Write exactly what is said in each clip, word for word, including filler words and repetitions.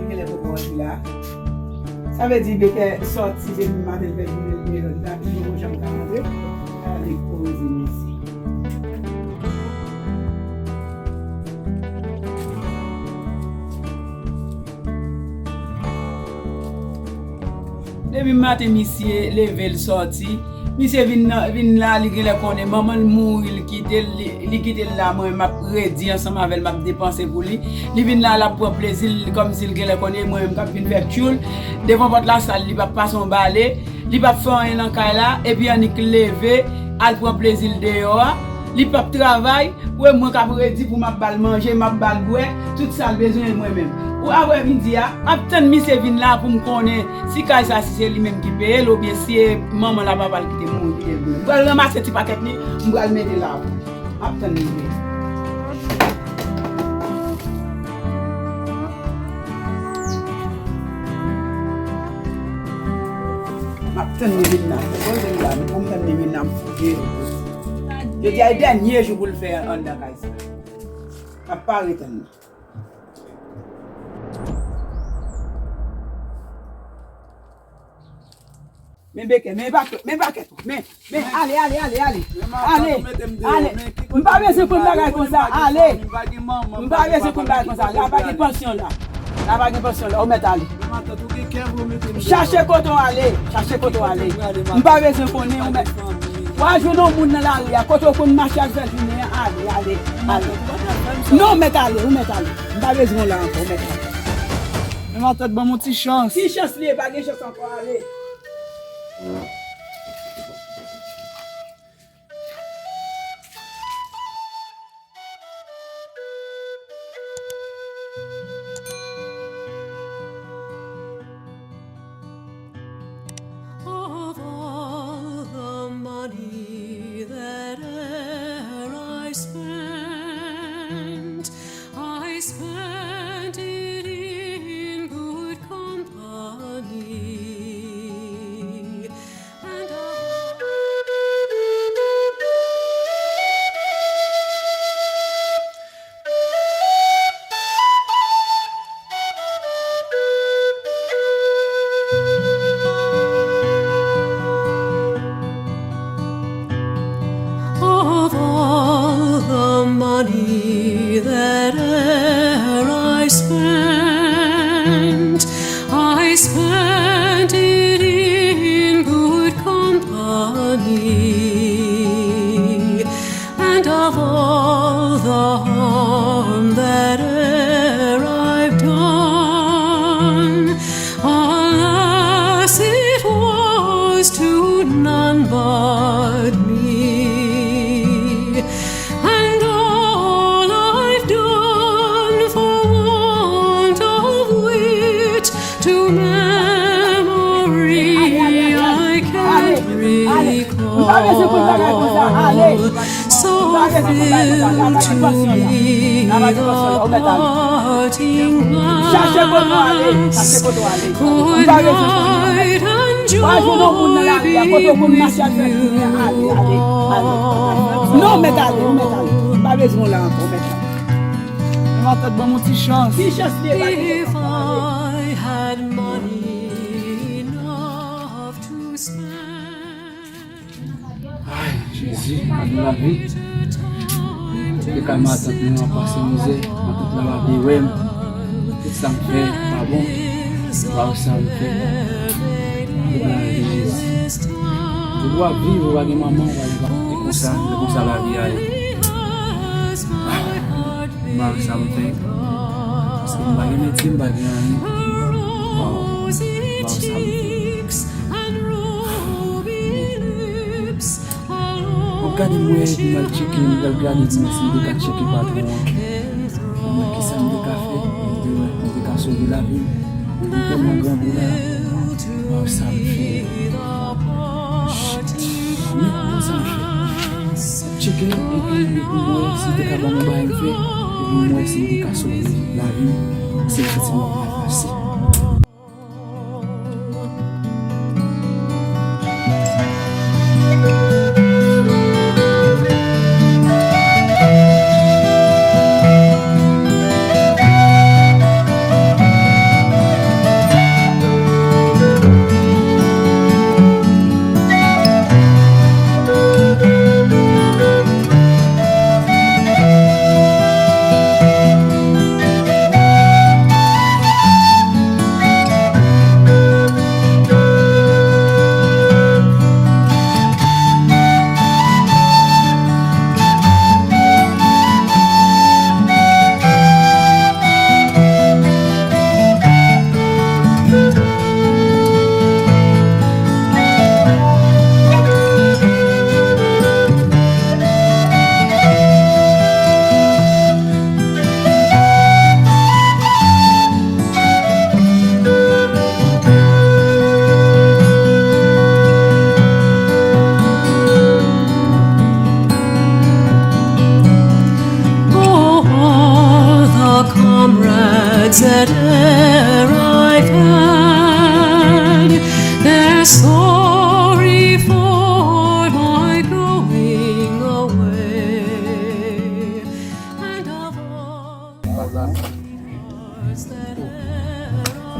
Genlè poko rantre la. Sa vle di Bekè sòti depi maten l fè jounen l genlè la, li poko janm ka rantre. Gade koze mesye. Depi maten misye leve l sòti, misye vin nan, vin la, li genlè konnen manman l mouri, l kite l, li, li kite l la, mwen m ap redi ansanm avè l, m ap depanse pou li. Li vin la, l ap pran plezi l kòmsi l genlè konnen mwen menm k ap vin fè tchoul. Devan pòt lasal, li p ap pase yon bale, li p ap fè anyen nan kay la, epi annik leve, al pran plezi l deyò a, li p ap travay, ou e mwen k ap redi pou m ap ba l manje, m ap ba l bwè, tout sa l bezwen mwen menm. Ou aprè midi a, m ap tann misye vin la pou m konnen si kay sa si se li menm ki peye l oubyen si e manman l a papa l ki te mouri kite l pou mwen. M pral ranmase ti pakèt li, m pral mete la pou li. M ap tann li vini. M ap tann li vin la. Poze l la, men pou m tann li vin la, m fouye. Jodi a e dènye jou pou l fè anndan kay sa. M ap pare tann li. Men Bekè, men pakèt, men pakèt ou, men, men, ale, ale, ale, ale. Ale, ale. M pa bezwen konn bagay konsa, ale. M pa bezwen konn bagay konsa, la pa gen pansyon la. La pa gen pansyon la, ou mèt ale. Chache kote w ale, chache kote w ale. M pa bezwen konnen, ou mèt. W a jwenn yon moun nan lari a, kote w konn mache al fè jounen an, ale, ale, ale. Non, ou mèt ale, ou mèt ale. M pa bezwen w la ankò, ou mèt ale. Men matant, ban m yon ti chans. Ki chans li ye? Pa gen chans ankò, ale. Of all the money that e'er I spent, I spent it in good company. And of Of all the money that e'er I spent, I spent it in good company. And of all the harm that e'er I've done, alas, it was to none but me. And all I've done for want of wit to memory I can't recall. So fill to me the parting glass. Chache kote w ale, chache kote w ale. M pa bezwen konnen. W a jwenn yon moun nan lari a, kote w konn mache al fè jounen an, ale, ale, ale. Non, ou mèt ale, ou mèt ale. M pa bezwen w la ankò, ou mèt ale. Matant, ban m yon ti chans. Ki chans li ye, pa gen chans ankò, ale. If I had money enough to spend. Ay, Jezi, ban nou lavi. Te ka matant mwen an pase mizè, matant lan pa vle wè m. Tout sa m fè pa bon. Ou pa wè sa m fè. Tout lavi, Jezi. Depi w ap viv, ou pa gen manman, ou pa gen papa. E konsa, e konsa lavi a ye. Ah, m pa wè sa m fè. Paske m pa gen metye, m pa gen anyen. Waw, m pa wè sa m fè. M ap gade m wè, m al tcheke, m pral gade pou m wè si m te ka tcheke patwon an. Pou m wè kisa m te ka fè, pou m te wè, pou m te ka sove lavi m. M tèlman grangou la, m pa wè sa m fè. Shit. Men, men sa m fè. M ap tcheke, epi, epi m wè si te ka ban m yon bagay m fè, epi m wè si m te ka sove lavi m. Se yon santiman ki pa fasil.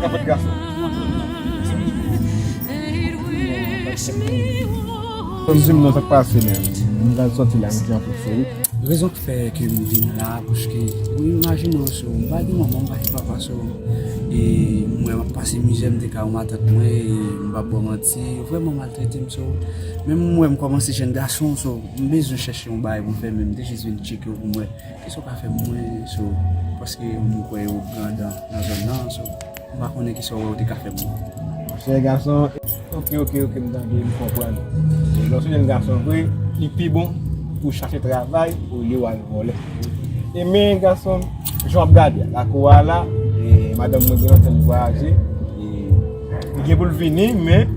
Sa fèt gason. Konn di m non sa k pase menm. M pral sòti la, m di anpil sou ou. Rezon k fè ke m vin la, paske ou imajine w, so, m pa gen manman, m pa gen papa, so, e m wè m ap pase mizè, m te ka yon matant mwen, e m p ap ba w manti, yo vrèman maltrete m, so, menm m wè m kòmanse jèn gason, so, m bezwen chèche yon bagay pou m fè, men m te jis vin tcheke w pou m wè kisa w ka fè pou mwen, so, paske m kwè yo grandè nan zòn nan, so, m pa konnen kisa w wè w te ka fè pou mwen. Monchè gason, ok, ok, ok, m tande, m konprann. E lè w se jèn gason vre, li pi bon pou w chache travay olye w al vòlè. E men gason, jan w ap gade a, lakou a la, e madanm mwen gen lontan li vwayaje, e li gen pou l vini, men,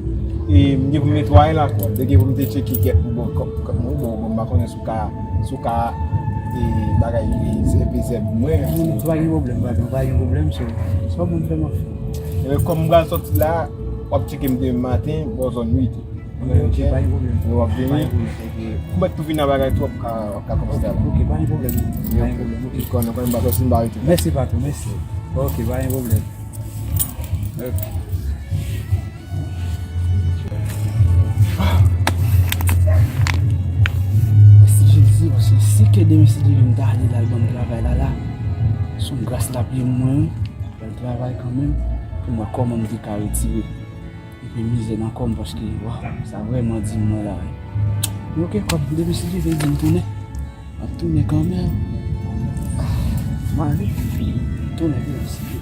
e m gen pou m netwaye lakou a. M te gen pou m te tcheke kèk bon, kòb, kòb mwen, bon, bon, m pa konnen si w ka, si w ka, e bagay, e zèb, e zèb mwen. Non, non, pa gen pwoblèm, pa gen, pa gen pwoblèm, so, sa w ban m fè m ap fè. Ebyen, kòm m pral sòti la, w ap tcheke m demen maten, bò zòn uit. Ok, pa gen pwoblèm. Lè w ap vini, ou mèt tou vin nan bagay tou, w ap ka, w ap ka kòmanse travay. Ok, pa gen pwoblèm. Pa gen pwoblèm, ok. Konnen, konnen, m pa sòti, m pa rete. Mèsi, patwon, mèsi. Ok, pa gen pwoblèm. Ok. Mèsi Jezi, paske si ke demen si Dye vle m ta ale la, l ban m travay la, la, se yon gras l ap ye mwen, m ap fè l travay kanmenm, pou m wè kòman m te ka retire. Epi mizè nan kò m paske, waw, sa vrèman di m mwen la wi. Men ok, kòm depi si Dye vle di m tounen, m ap tounen kanmenm. Ah, m ale, m tounen depi si Dye.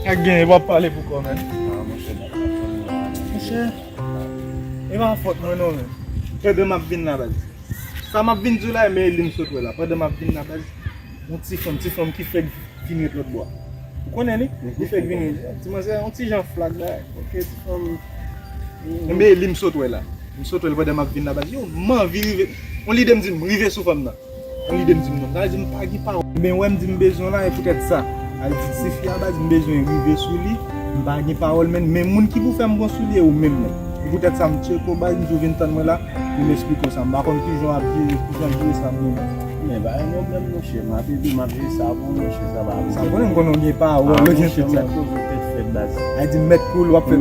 Ak gen, w ap pale pou kò, men. Ah, monchè, dat m ap tann ou la, men. Monchè, e pa fòt mwen non, men. Pandan m ap vin la, baz. Sa m ap vin di w la, men li m sot wè la. Pandan m ap vin la, baz. Yon ti fanm, ti fanm ki fèk vin ret lòt bò a. Ou konnen li? Li fèk vin ret. Ti manzè, yon ti jan flak, baz. Ok, ti fanm. Enben, li m sot wè la. M sot wè l pandan m ap vin la, baz. Yo, m anvi rive. Yon lide m di m, rive sou fanm nan. Yon lide m di m non. Sa vle di m pa gen pawòl. Enben, wè m di m bezwen w la, e poutèt sa. Sa vle di, tifi a, baz, m bezwen rive sou li. M pa gen pawòl, men, men moun ki pou fè m bon sou li, e ou menm, men. E poutèt sa, m tcheke w, baz, m di w vin tann mwen la, pou m esplike w sa. M pa konn kijan w ap jere, kijan w ap jere sa, men. Men pa gen pwoblèm, monchè. M ap ede, m ap jere sa pou ou, monchè, sa pa gen pwoblèm. Sa konnen m konnen w gen pawòl, ou gen tout sa. Ah, monchè, m ap poze w tèt frèt, baz. Sa vle di, m mèt koul, w ap fè.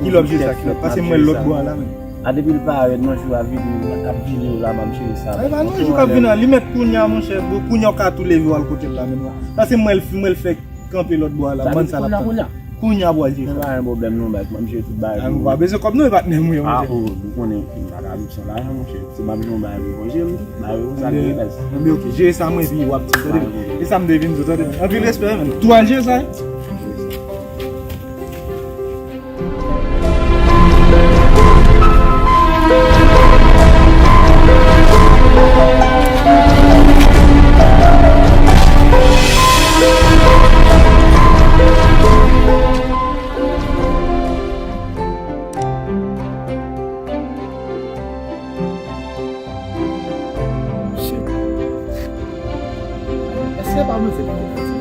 Kilè w ap jere sa, kilè w ap. Pase m wè l lòt bò a la, men. A depi l parèt, nan jou a vini, l ap vini yo la, m ap jere sa. Ay, pa nan jou k ap vini an, li mèt kounye a, monchè, bon, kounye a w ka tou leve w al kote l la menm la. Paske m wè l, m wè l fèk kanpe lòt bò a la, m bann sa l ap tann. Kounye a pou al jere sa. Pa gen pwoblèm non, baz, m ap jere tout bagay. A, nou pa bezwen kòb non, e patnè m wi, monchè. A, o, nou konnen, m pa ka viv san lajan, monchè. Si m ap jere yon bagay pou manje, m ba yo sa l ye, baz. Anben, ok, jere sa mwen, epi w ap di, tande. E sa m te vin di w, tande. Anpil respè, men. Tou al jere sa, wi. Shit. Èske pa mwen se pou fè ti?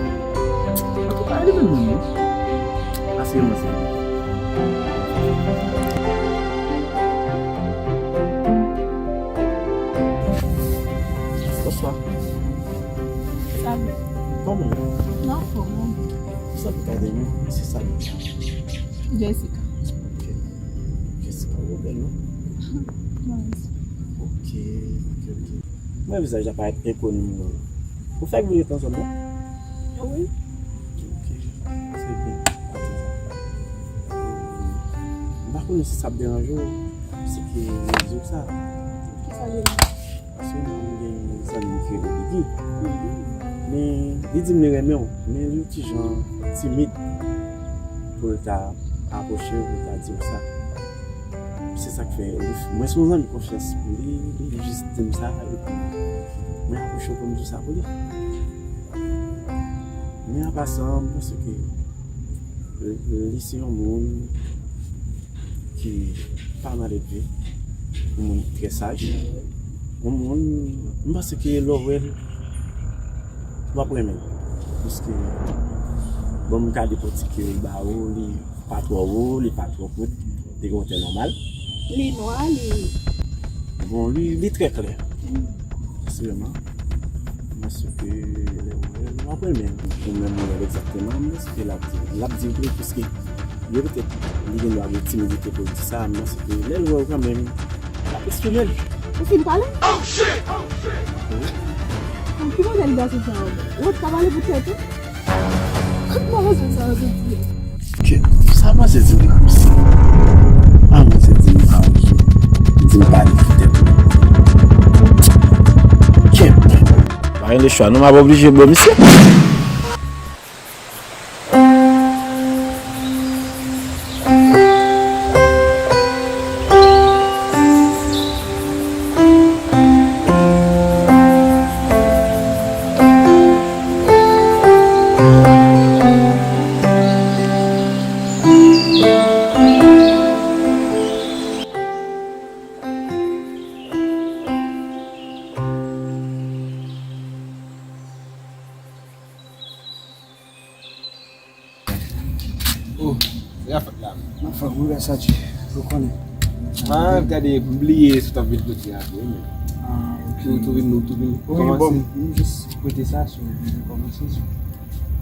Antouka, li menm menm, wi. Asire mwen se li. Bonswa. Salut. Kòman w ye? M anfòm, wi. Sa pou gade nou, se sa nou. Jessica. Ok. Jessica, ou bèl, non? Nice. Ok, ok, ok. Mwen vizaj la parèt enkoni mwen. Ou fèk vin ret nan zòn nan? Wi. Ok, ok. Se byen. Atè sa. Konnen si sa ap deranje w, se ke mwen di w sa. Ki sa li ye? Paske mwen gen yon zanmi ki rele Ligi. Men li di m li renmen w, men li yon ti jan timid pou l ta apwoche w, pou l ta di w sa. Se sa k fè li, mwen se yon zanmi konfyans pou li, li jis di m sa, epi mwen apwoche w pou m di w sa pou li. Men an pasan, m panse ke li se yon moun ki pa mal elve, yon moun trè saj, yon moun, m panse ke lè w wè l, w ap renmen l. Paske, bon, m ka dekòtike l ba ou, li pa twò wo, li pa twò kout, li gen yon tè nòmal. Li nwa, li Bon, li, li trè klè. Asirèman. M panse ke lè w wè l, w ap renmen l. Ou menm ou wè l egzakteman, m panse ke l ap di, l ap di vre, paske li petèt, li gen dwa gen timidite pou l di sa, m panse ke lè l wè w kanmenm, l ap eksprime l. Ou fin pale? Wi. Ki modèl gason sa yo? Ou ka pale pou tèt ou? Kot mwen bezwen sa yo soti? Ke sa panse di m la, mesye? A, mesye di m pa, di m pa li ki tèt. Ke pa gen lechwa, non, m ap oblije bwè, mesye. Oh, sa k ap fèt la? Anfen, wi, la sa di, ou konnen. Ah, gade, m bliye si w t ap vin jodi a tou, wi, men. Ah, ok. Ou tou vin, ou tou vin kòmanse. Wi, bon, m jis prete sa, so, m vin kòmanse, so.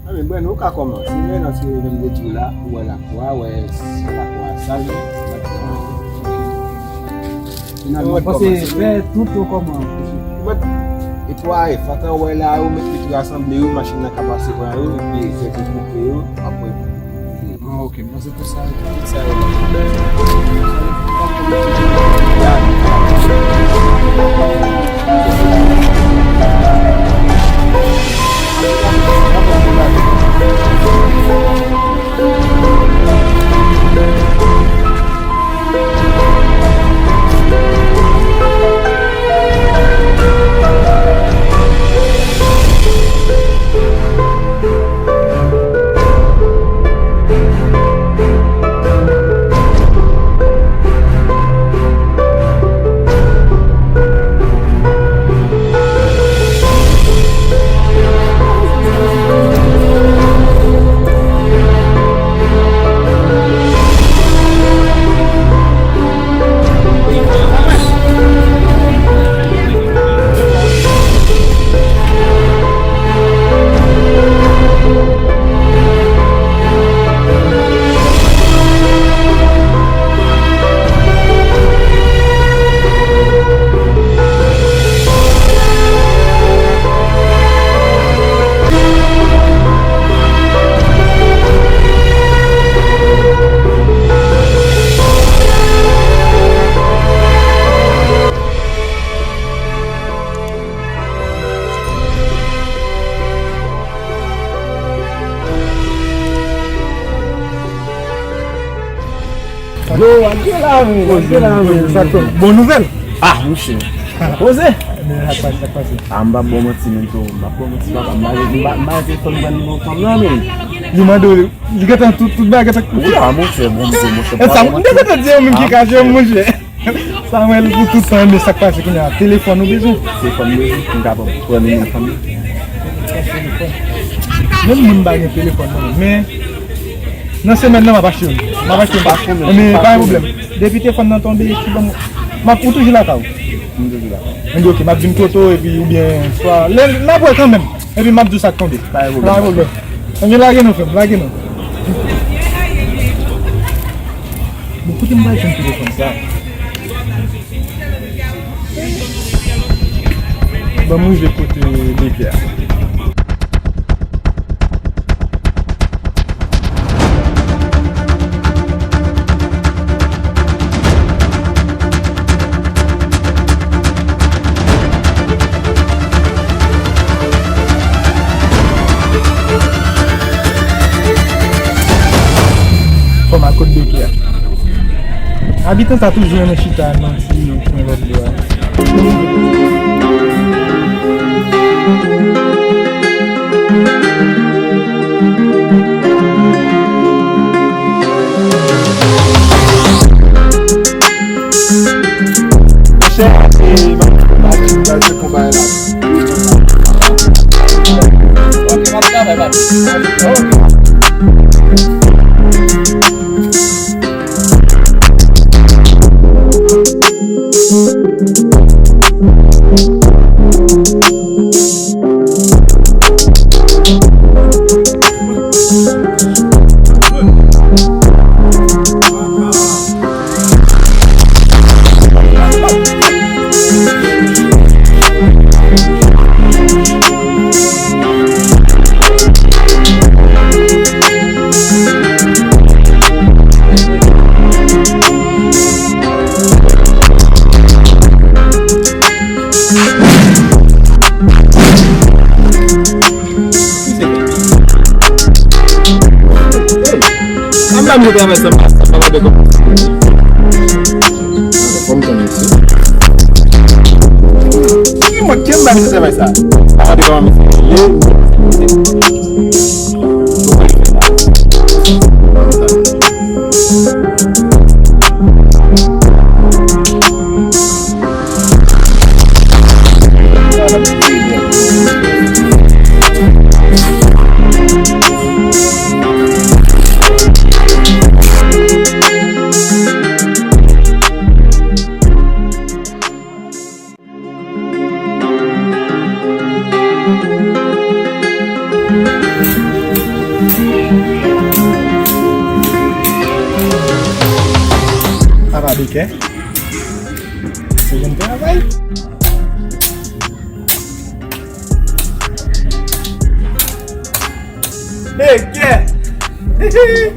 Ah, men, bon, ou ka kòmanse, men, nan se menm de tou la, ou wè lakwa, wè lakwa sal, wi. Ah, ok. Finalman, panse fè tout yo kòman? Mwen, e twa e fatra wè la, yo met pitit yo asanble yo, machin nan ka pase pran yo, epi fè ti koupe yo, apre. Ah, ok, mwen se pou sa. Tout sa yo la. Yo, antre la, men, antre la, men, sa k fè? Bon nouvèl. Ah, monchè. Poze. Men, sa k pase, sa k pase? Ah, m p ap ba w manti, men, tou. M p ap ba w manti, papa. M pa, m pa, m pa gen telefòn pran nimewo fanm nan, men. Li mande w, li gentan tout, tout bagay gentan koupe. Wi, ah, monchè, bon, monchè, monchè. E sa, m te gentan di, yo, menm ki kache, monchè. Samuel, pou tout tan, men sa k pase kounye a? Telefòn ou bezwen? Telefòn m bezwen, pou m kapab pran nimewo fanm nan. Menm mwen m pa gen telefòn mwen, men nan semèn nan m ap achte youn. M ap achte youn. Men pa gen pwoblèm. Depi telefòn nan tonbe, ki ban m, m ap, ou toujou lakay ou? M toujou la. Anben, ok, m ap di m kote w, epi oubyen swa lè n ap wè kanmenm. Epi m ap di w sa k tonbe. Pa gen pwoblèm. Pa gen pwoblèm. Anben, lage non, frè m, lage non. Bon, kote m pral jwenn telefòn sa? Ban m rive kote Beke a. Fò m al kot bèkè a. Abitan sa toujou renmen chita nan ti kwen lòt bò a. Monchè, e, m ap, m ap, m ap fè konba la. Ok, m ap travay, pa. Ok. Ann ba m travay sa, m pa, m pa konn kòman se. Ki mwen, ki m ba misye travay sa? M pa konn kòman misye ye. Papa Bikè. Se jwenn travay. Bikè.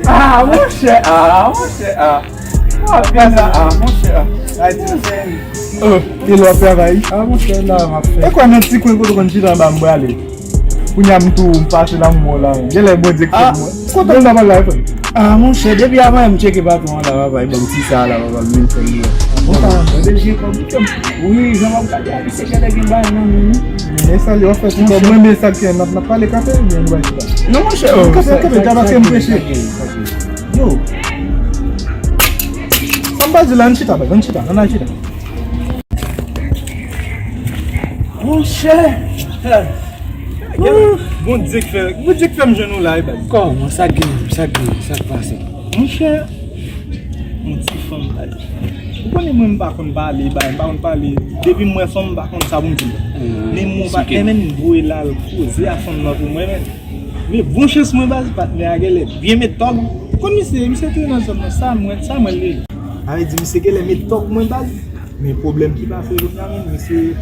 Ah, monchè, ah, monchè, ah. Ah, monchè, ah. Ay, ti cheri. Oh, e lè w ap travay? Ah, monchè, la, m ap fè. E kwa nan ti kwen kote w konn chita anba m prale? Kounye a m tou, m pase la, m wè w la. Genlè Bondye k fè mwen. Kote m nan la, frè? Ah, monchè, depi avan m tcheke patwon an la, papa, e ban m ti sa la, papa, m vin fè li. Bon, sa, mwen te gen kòb. Wi, jan w ap gade a, misye genlè gen bagay nan men li. Men sa li w ap fè ti kòb, mwen, men sa k gen, n ap, n ap pale kanpe, oubyen nou bay chita? Non, monchè, kanpe, kanpe, ta paske m preche. Yo. Sa m pa di la, ann chita, baz, ann chita, ann al chita. Monchè! Bondye k fè, Bondye k fè m jwenn ou la, wi, baz. Kòman, sa k gen, sa k gen, sa k pase? Monchè, yon ti fanm, baz. Ou konnen mwen, m pa konn pale, baz, m pa konn pale. Depi m wè fanm, m pa konn sa pou m di. Men mwen pa, e menm voye l al koze a fanm nan pou mwen, men. Men bon chans mwen, baz, patnè a genlè byen met tòg. Konn misye, misye te nan zòn nan, sa mwen, sa mwen li. Sa vle di misye genlè met tòg mwen, baz. Men pwoblèm ki pase jodi a menm, misye,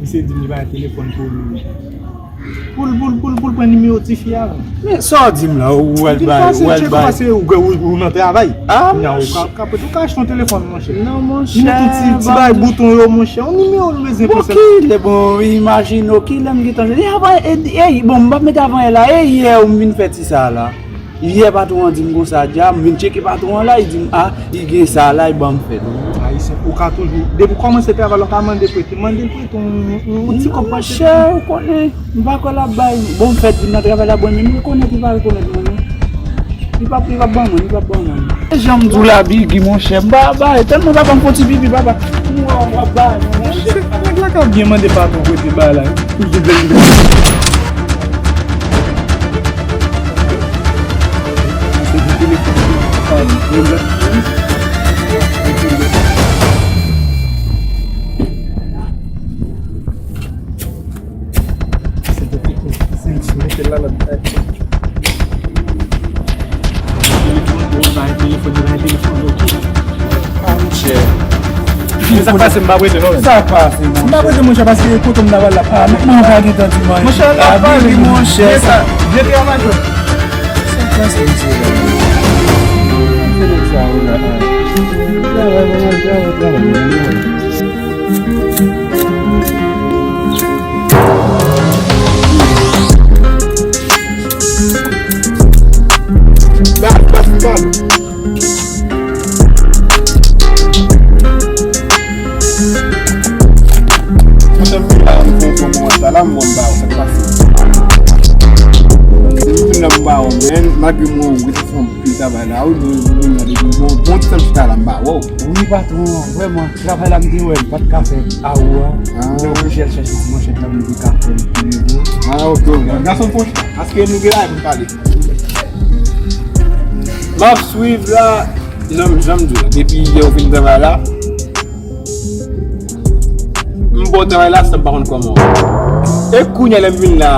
misye di m li pa gen telefòn pou li. Pou l, pou l, pou l, pou l pran nimewo tifi a, baz. Men sa w di m la, ou wè l bay, ou wè l bay. Ou, ou, ou nan travay. Ah, monchè. Ou ka, ka, ou ka achte yon telefòn, monchè. Non, monchè. Yon ti, ti bay bouton yo, monchè. Yon nimewo nou bezwen pou sa. Bon, kilè, bon, imajine w, kilè m gentan jwenn. E, apa, e, e, bon, m p ap mete avan yè la. E yè ou m vin fè ti sa la. Yè patwon an di m konsa, dja, m vin tcheke patwon an la, li di m, ah, li gen sa la, li ban m fè l. Ayisyen, ou ka toujou, depi w kòmanse travay la, ou ka mande prete, mande l prete yon, yon, yon ti kòb. Monchè, ou konnen, m pa kwè l ap bay. Bon, m fèk vin nan travay la, bon, men m rekonèt li pa rekonèt mwen, non. Li p ap, li p ap ban mwen, li p ap ban mwen. E jan m di w la, Biggy, monchè, m pa bay, tèlman papa m fè yon ti pipi, papa. M wè w ap bay, monchè. Nèg la ka byen mande patwon prete bagay la, wi. Se te pikin difisil, si mete l nan lòt bagay. Telefòn, yo, bay telefòn, yo, bay telefòn, ok. Ah, monchè. Sa k pase, m pa prete, non. Sa k pase, monchè? M pa prete, monchè, paske kote m ta pral la. Ah, men mwen pa gentan di mwen. Monchè, n ap pale, monchè. Byen travay, frè. Sa k pase, mesye la? Se nèg sa, wi, la. Travay, travay, travay, travay. Bas, bas, bas. Monchè, m vin la, m fè yon pran moman sa la, m wè m ba ou, sa k pase? M vin la, m ba ou, men, malgre mwen, ou rete fè yon pil travay la, ou, nou, nou, nou, bon, bon ti tan chita la, m ba ou. Wi, patwon, vrèman, travay la, m te wè, m pa t ka fè a ou a. Ah. M te oblije al chèche ti manchèt la, m te ka fè l pou mwen. Ah, ok, ok. Gason fòch, aske nou gen la pou n pale. M ap swiv la, nan jan m di w la. Depi yè ou fin travay la, m ba w travay la san m pa konn kòman w ye. E kounye a lè m vin la,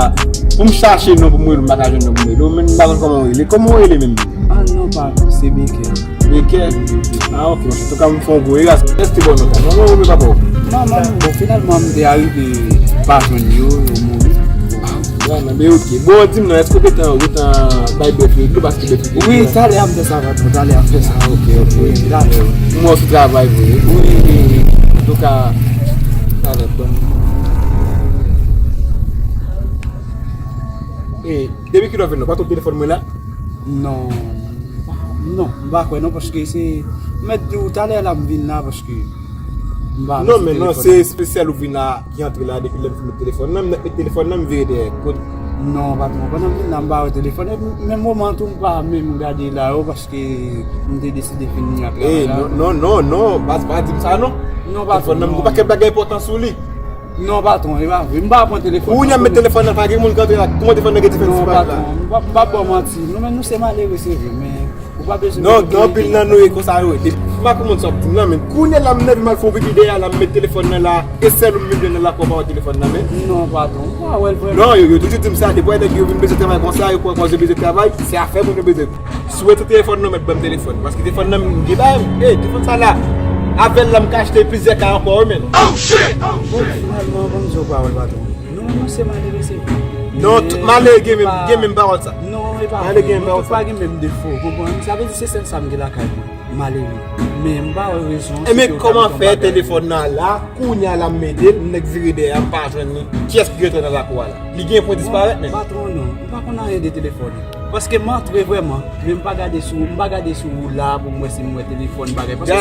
pou m chache non pou m rele w, m pa ka jwenn non pou m rele w, men m pa konn kòman w rele. Kòman w rele menm? Ah non, pa, se Becker. Becker? Ah, ok, monchè. Antouka, m fè yon gwo era. Èske bon non sa? Non, non, ou pa bon. Non, non, bon, finalman, m te arive pa jwenn yo, yo mouri. Ah, non, non, men ok. Bon, di m non, èske w gentan, ou gentan bay bèt yo dlo paske bèt yo te... Wi, talè a m fè sa, patwon, talè a m fè sa. Ah, ok, ok. Wi, talè. M wè w sou travay vre. Wi, wi, wi. Antouka, talè, bon. E, depi kilè w vin la, ou pa twouve telefòn mwen la? Non, non, m pa kwè non, paske se, m mèt di w talè la m vin la, paske m pa... Non, men non, se espesyal ou vin la, ki antre la depi lè m fin met telefòn nan, m met telefòn nan, m vire dèyè. Kot... Non, patwon, pandan m vin la, m pa wè telefòn, epi menm moman tou, m pa menm gade la yo, paske m te deside fini ak travay la. Non, non, non, non, baz, pa di m sa non. Non, patwon, telefòn nan, m gen yon pakèt bagay enpòtan sou li. Non, patwon, e pa vre. M pa pran telefòn nan. Kounye a m met telefòn nan, pa gen moun k antre la. Kòman telefòn nan gen diferans sou paj la? Non, patwon, m pa, m pa ba w manti. Nou menm nou se malere, se vre, men ou pa bezwen... Non, gen anpil nan nou e konsa yo ye. Depi m pa konprann sa w ap di m nan, men kounye a la m nève m al fè yon pipi dèyè la, m met telefòn nan la, e sèl ou m vin jwenn nan lakou an pa wè telefòn nan, men. Non, patwon, m pa wè l vrèman. Non, yo, yo toujou di m sa, depi w wè nèg yo vin bezwen travay konsa, yo kwè koz yo bezwen travay, se afè moun yo bezwen. Si w rete telefòn nan, w mèt ban m telefòn. Paske telefòn nan, m gen bagay, e, telefòn sa la, avè l la, m ka achte plizyè ka ankò, wi, men. Oh, shit! Bon, finalman, ban m di w pawòl, patwon. Nou menm, nou se malere, se vre. Non, tout malere gen menm, gen menm pawòl sa. Non, e pa vre. Malere gen menm pawòl sa. Nou tout pa gen menm defo, w konprann? Sa vle di se sèl sa m gen lakay mwen, malere. Men m pa wè rezon. E men kòman fè telefòn nan la, kounye a la m mete l, nèg vire dèyè a, m pa jwenn li. Kiyès ki gentan nan lakou a la? Li gen pou disparèt, men. Patwon, non. M pa konn anyen de telefòn. Paske m antre vrèman, men m pa gade sou, m pa gade sou la pou m wè si m wè telefòn bagay. Paske se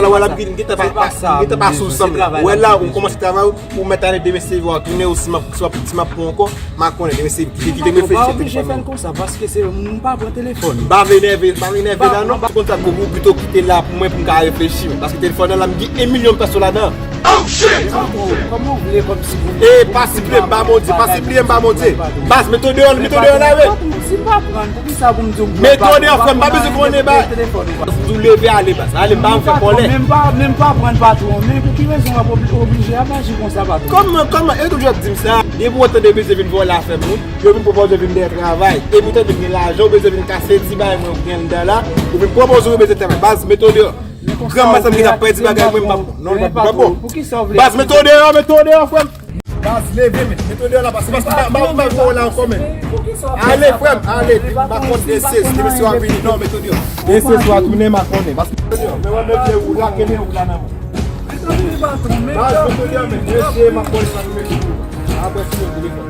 pa sa, se pa sa m bezwen, se travay la m bezwen. Wè la, ou kòmanse travay, ou mèt ale demen se vwa tounen, ou si m ap, si m ap, si m ap pran ankò, m a konnen demen se ki, ki te reflechi se telefòn nan. Ou pa oblije fè l konsa, paske se, m pa pran telefòn. M pa vle nève, m pa vle nève la non. Ou konn sa, ou pito kite la pou mwen pou m ka reflechi, paske telefòn nan la, m gen yon milyon pèso ladan. Oh, shit! Kòman w vle kòmsi pou... E, pa sipliye m ba Bondye, pa sipliye m ba Bondye. Baz, mete w deyò, mete w deyò la, wi. Si m pa pran, poukisa pou m di w m pran? Mete w deyò, frè m, m pa bezwen konnen, baz. M di w leve ale, baz. Ale, m pa fè kòlè. Men m pa, men m pa pran, patwon. Men pou ki rezon w ap obli-, oblije ap aji konsa, patwon? Kòman, kòman, e toujou ap di m sa. Depi w tande bezwen vin vòlè afè moun, yo vin pwopoze w vin dèyè travay. Epi w tande m gen lajan, w bezwen vin kase ti bagay mwen ou gen anndan la, ou vin pwopoze w bezwen travay. Baz, mete w deyò. Grann madanm ki t ap pèdi bagay mwen, m p ap, non, m p ap bon. Baz, mete w deyò, mete w deyò, frè m. Baz, leve, men, mete w deyò la, paske m pa, m pa, m pa, m pa wè w la ankò, men. Ale, frè m, ale, m pa kont de se, se mesye w ap vini, non, mete w deyò. E se swa tounen, m a konnen, paske mete w deyò, men wè, men vye wout la, kenbe wout la nan men w. Baz, mete w deyò, men, mesye, m ap konnen sa nou mete w. Apre, si yo telefòn.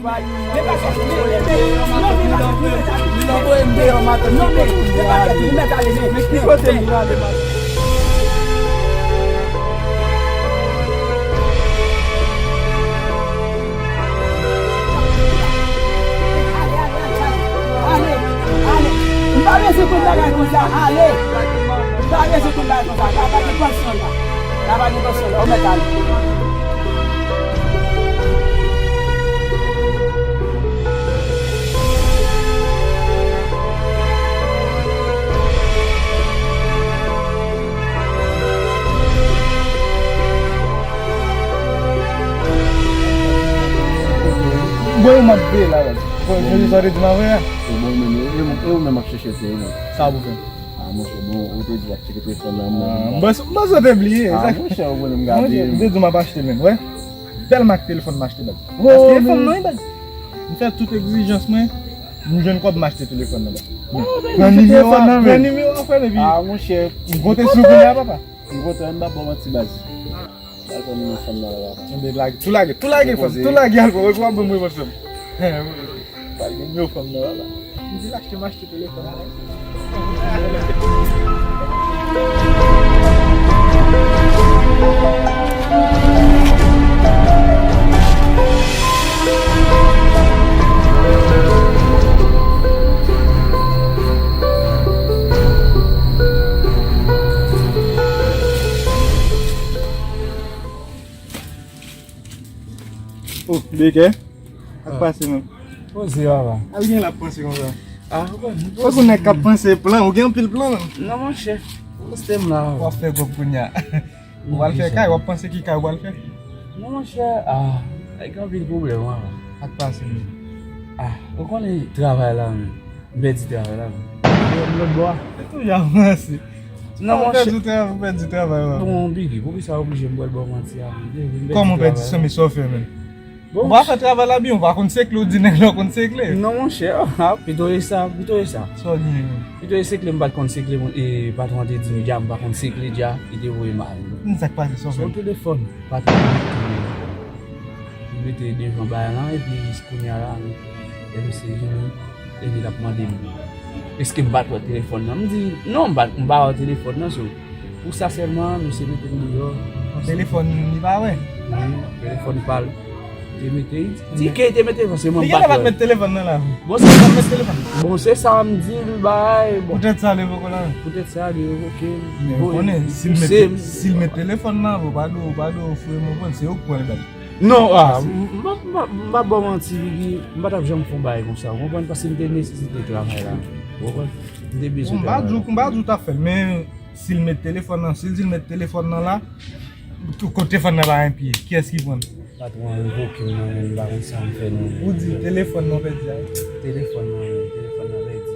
Li anvoye m deyò matant, ki kote m prale matant? Men ki kote m prale matant? Ale, ale, ale. M pa bezwen konn bagay konsa, ale. M pa bezwen konn bagay konsa, la pa gen pansyon la. La pa gen pansyon la, ou mèt ale. Bon, m ap veye la, baz. Bon, jodi sa w te di m avè a. Se bon, men, e, e, e ou menm ap chèche te, men. Sa pou fè? Ah, monchè, bon, ou te di w ap tcheke telefòn nan, mwen. Ah, m panse, m panse w te bliye. Ah, monchè, ou konnen m gade. Monchè, m te di w m ap achte, men, wè. Bèl mak telefòn m achte, baz. Oh, telefòn nan, wi, baz. M fè tout egzijans mwen, m jwenn kòb, m achte telefòn nan, baz. Oh, baz, pran nimewo a, pran nimewo a, frè m, epi ah, monchè, m konte sou ou kounye a, papa. M kontan, m pa ba w manti, baz. Al pran nimewo fanm nan la, la. Enben, lage, tou lage, tou lage, fanm, tou lage, al pran, w ap ban mwen fanm. Al gen nimewo fanm nan la, la. M di l achte, m achte telefòn la. Oh, Beke. Ak pase, menm. Poze, papa. Al gen l ap panse konsa. Ah, bon. Fòk ou nèg k ap panse plan, ou gen anpil plan, menm. Non, monchè. Poste m la, papa. W ap fè kòb kounye a. Ou pral fè kay, w ap panse ki kay ou pral fè? Non, monchè, ah, gen anpil pwoblèm, papa. Ak pase, menm. Ah, ou konnen travay la, menm. M pèdi travay la, menm. Lòt bò a. Se tou jan, mèsi. Non, monchè. Ou pèdi travay, ou pèdi travay, wè. Bon, Biggie, poukisa w oblije m pral ba w manti a, menm? Kòman w pèdi, sa, men sa w fè, menm? Ou pa fè travay la byen, ou pa konn sekle, ou di nèg la w konn sekle. Non, monchè, ah, pito e sa, pito e sa. Sa w genyen, menm? Pito e sekle, m pa t konn sekle, e patwon an te di m dja, m pa konn sekle dja, li te voye m ale. Men sa k pase, sa w fè? Se yon telefòn, patwon an te tounen. Li mete devan bagay lan, epi jis kounye a la, epi se vini, epi l ap mande m, èske m pa t wè telefòn nan? M di, non, m pa, m pa wè telefòn nan, so, pou sa sèlman, misye mete m deyò. Telefòn li pa wè? Wi, telefòn pa l. Li te mete, li di ke li te mete, paske mwen m pa t wè. Li genlè pa t met telefòn nan la. Bon, se sa, bon, se sa m di l, bay, bon. Poutèt sa, li poko la. Poutèt sa, li revoke m. Men ou konnen, si l met, si l met telefòn nan, ou pa dwe, ou pa dwe ofri m, ou konn, se ou k pran l, bay. Non, ah, m, m, m, m pa ba w manti, Biggie, m pa t ap janm fè yon bagay konsa, ou konprann, paske m te nesesite travay la, ou konprann, m te bezwen travay la. M pa di w, m pa di w t ap fè l, men si l met telefòn nan, si l di l met telefòn nan la, kote telefòn nan pa gen pye, kiyès ki pran l? Patwon an revoke m nan, men m pa konn sa m fè non. Ou di telefòn nan pèdi a? Telefòn nan, telefòn nan pèdi.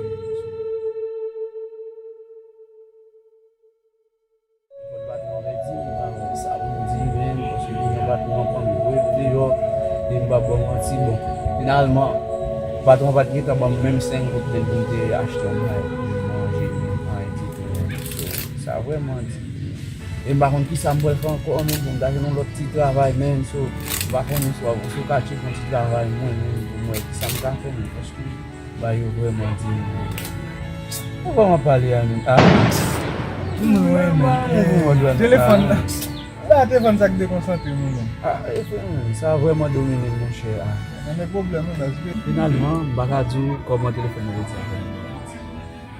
Telefòn patwon an pèdi, m pa konn sa pou m di, men, paske kounye a patwon an pran m voye m deyò, e m pa ba w manti, bon, finalman, patwon an pa t gentan ban m menm senk goud menm pou m te achte yon bagay pou m manje, menm anyen ditou, menm. So, sa vrèman di, e m pa konn kisa m pral fè ankò, menm pou m ta jwenn yon lòt ti travay, menm, so, m pa konnen, so, si w ka tcheke yon ti travay mwen, menm, pou m wè kisa m ka fè, menm, paske Ba yo vrèman di m. Ou vrèman pale a menm. Ah. Mwen renmen. Telefòn nan. Ba telefòn sa k dekonsantre m menm. Ah, e frè m, sa vrèman domine m, monchè. Ah. Nan men pwoblèm wi, baz. Finalman, m pa ka di w kòman telefòn nan redi avè m.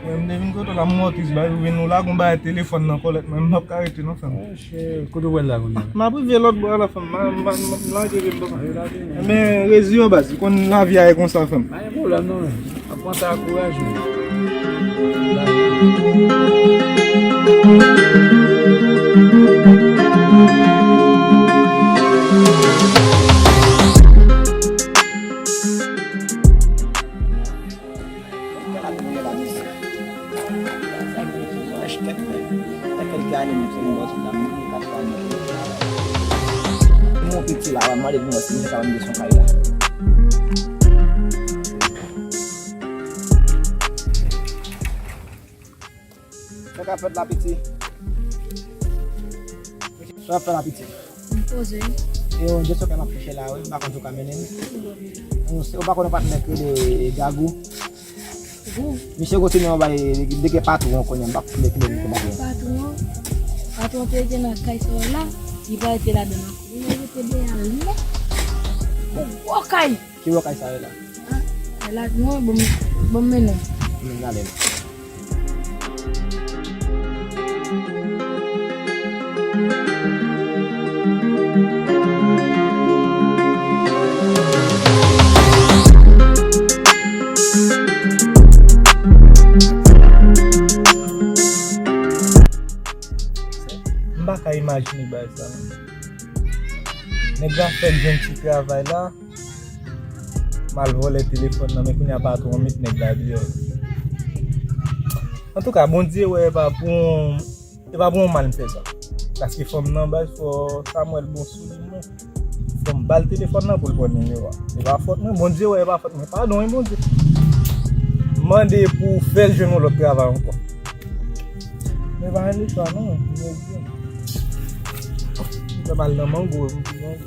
Mwen, m te vin kote w la, m wè w tris, ba, ou vin, ou lage yon bagay telefòn nan kòlèt mwen, m p ap ka rete non, frè m. Monchè, kote w pral la kounye a? M ap rive lòt bò a la, frè m, m a, m a, m a, m lage vye m papa. Enben, rezi yo, baz, ou konn lavi a e konsa, frè m. Pa gen pwoblèm non, men. Ap pran sa ak kouraj, men. Bon, kèl ane nou ye la, mesye? Sa vle di, mwen, chkèt, mwen. Nan kèlke ane, mwen, se yon bòs, mwen, mwen, mwen, mwen. Mwen, piti la, mwen, mwen, mwen, mwen, mwen, mwen, mwen, mwen, mwen. Sa k ap fèt la, piti? Sa w ap fè la, piti? M poze. E yon jesò ke m ap chèche la, wi. M pa konn si w ka mennen m. Ou pa konnen patnè k rele Gagou? Misye kontinye anba de ke patwon konnen, m pa konnen kilè misye patwon. Patwon, patwon te gen nan kay sa yo la, li pa rete ladan nan. Li rete deyò al lwen. Yon gwo kay. Ki bò kay sa ye la? Ah, la non, bon, bon mennen. Mennen ale. M pa ka imajine bagay sa menm. Nèg la fèk jwenn ti travay la. M al vòlè telefòn nan, men kounye a patwon an met nèg la deyò. Antouka, Bondye wè e pa pou yon, e pa pou yon mal m fè sa. Paske fanm nan baz fò Samuel bon sou li mwen. Fò m ba l telefòn nan pou l pran nimewo a. E pa fòt mwen, Bondye wè e pa fòt mwen. Padon wi Bondye. M mande pou w fè l jwenn yon lòt travay ankò. Men pa gen lechwa non, Bondye. M fè mal nan mango, m di mango.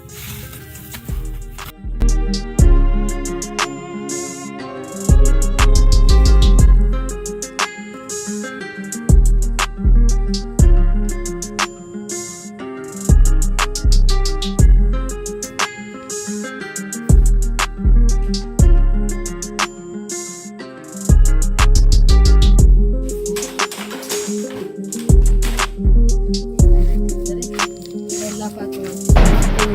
Mwen la patwon.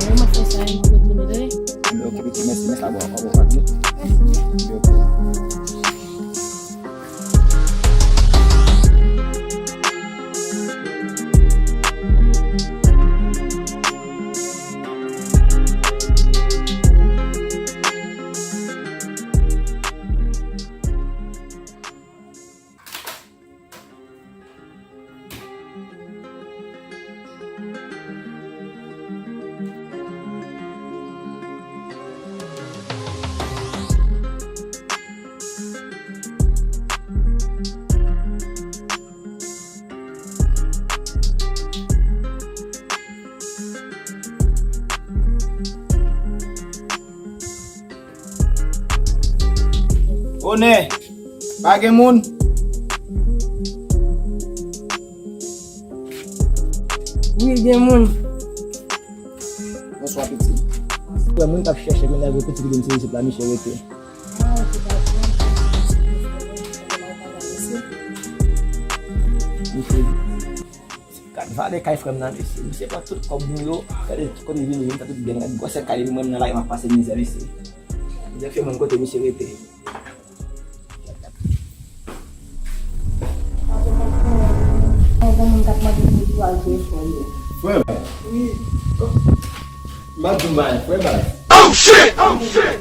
Mwen fè sa, mwen retounen, tande. Ok, ok, mèsi, mèsi, la bon, bon, bon, bon. Ok. Onè, pa gen moun? Wi, gen moun. Bonswa, piti. Frè, moun k ap chèche mennaj pou piti ki vin sezi sou planiche rete. Misye. Gad valè kay frè m nan, mesye. Misye pran tout kòb nou yo. Gade kote li vini, li fè tout byen. Gad gwosè kay li, mwen menm nan lari m ap pase mizè, mesye. Misye fè mwen kote misye rete. Frè m. Wi. M ap di w bagay, frè baz. Oh shit! Oh shit!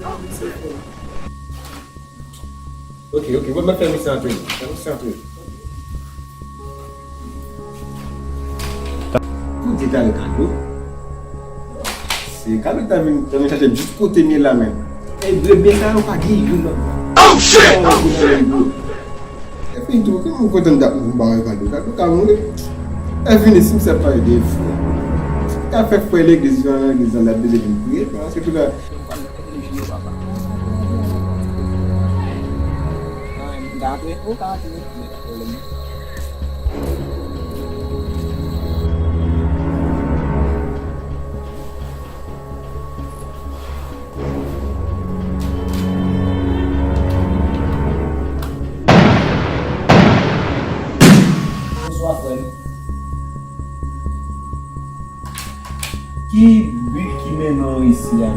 Ok, ok, bon, mwen fè misye antre. Fè misye antre. Pou di Gary Kado. Se Gary ta vin, ta vin chache m jis kote m ye la menm. E byen sa yo pa gen youn nan. Oh shit! Oh shit! E fini tou, ki moun kote m t ap mouri m pa wè Kado. Kado ka mouri. E fini, si m sèp pale de frè. Ka fè frè legliz yo nan legliz lan, l ap bezwen vin priye, paske tout la. Bonswa, frè m. Ki bi ki mennen w isi a?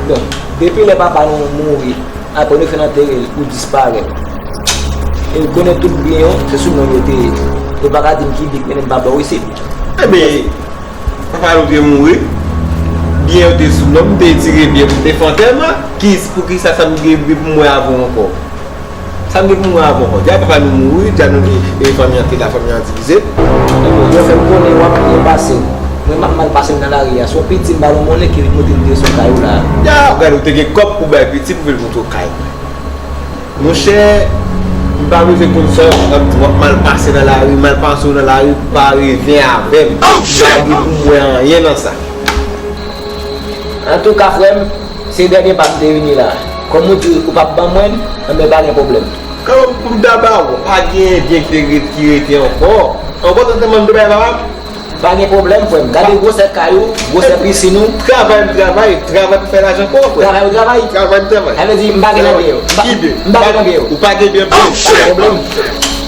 Bon, depi lè papa nou mouri, apre nou fin antere l, ou disparèt. E ou konnen tout byen yo, se sou non yo te ye. Ou pa ka di m ki bi k mennen m pa ba w isit. Ebyen, papa nou te mouri, byen yo te sou non m, m te retire byen pou m te fè antèman. Ki, poukisa sa m gen bi pou m wè avè w ankò? Sa m gen pou m wè avè w ankò? Deja papa nou mouri, deja nou, e, e, fanmi an te la, fanmi an divize. Yo fè m konnen w ap byen pase. Mwen m ap mal pase m nan lari a. Se yon piti m ba l yon monnen ki vin montre m te sou kay ou la. Ya, gade, ou te gen kòb pou bay piti pou vin montre w kay mwen. Monchè, m pa bezwen konn sa w ap di, w ap mal pase nan lari, mal pase w nan lari, pa reve avè m. M pa gen pou m wè anyen nan sa. Antouka, frè m, se dènye pa m te vini la. Kòm ou di ou p ap ban mwen l, enben pa gen pwoblèm. Kòm m ta ba w, pa gen byen ki te ret-, ki rete ankò. Ankò, tande m te bay papa m. Pa gen pwoblèm, frè m. Gade gwosè kay ou, gwosè pisin ou. Travay m travay, travay pou fè lajan ankò, frè. Travay ou travay. Travay m travay. Sa vle di, m pa gen nan byen. M pa, m pa gen nan byen. Ou pa gen byen. Pa gen pwoblèm.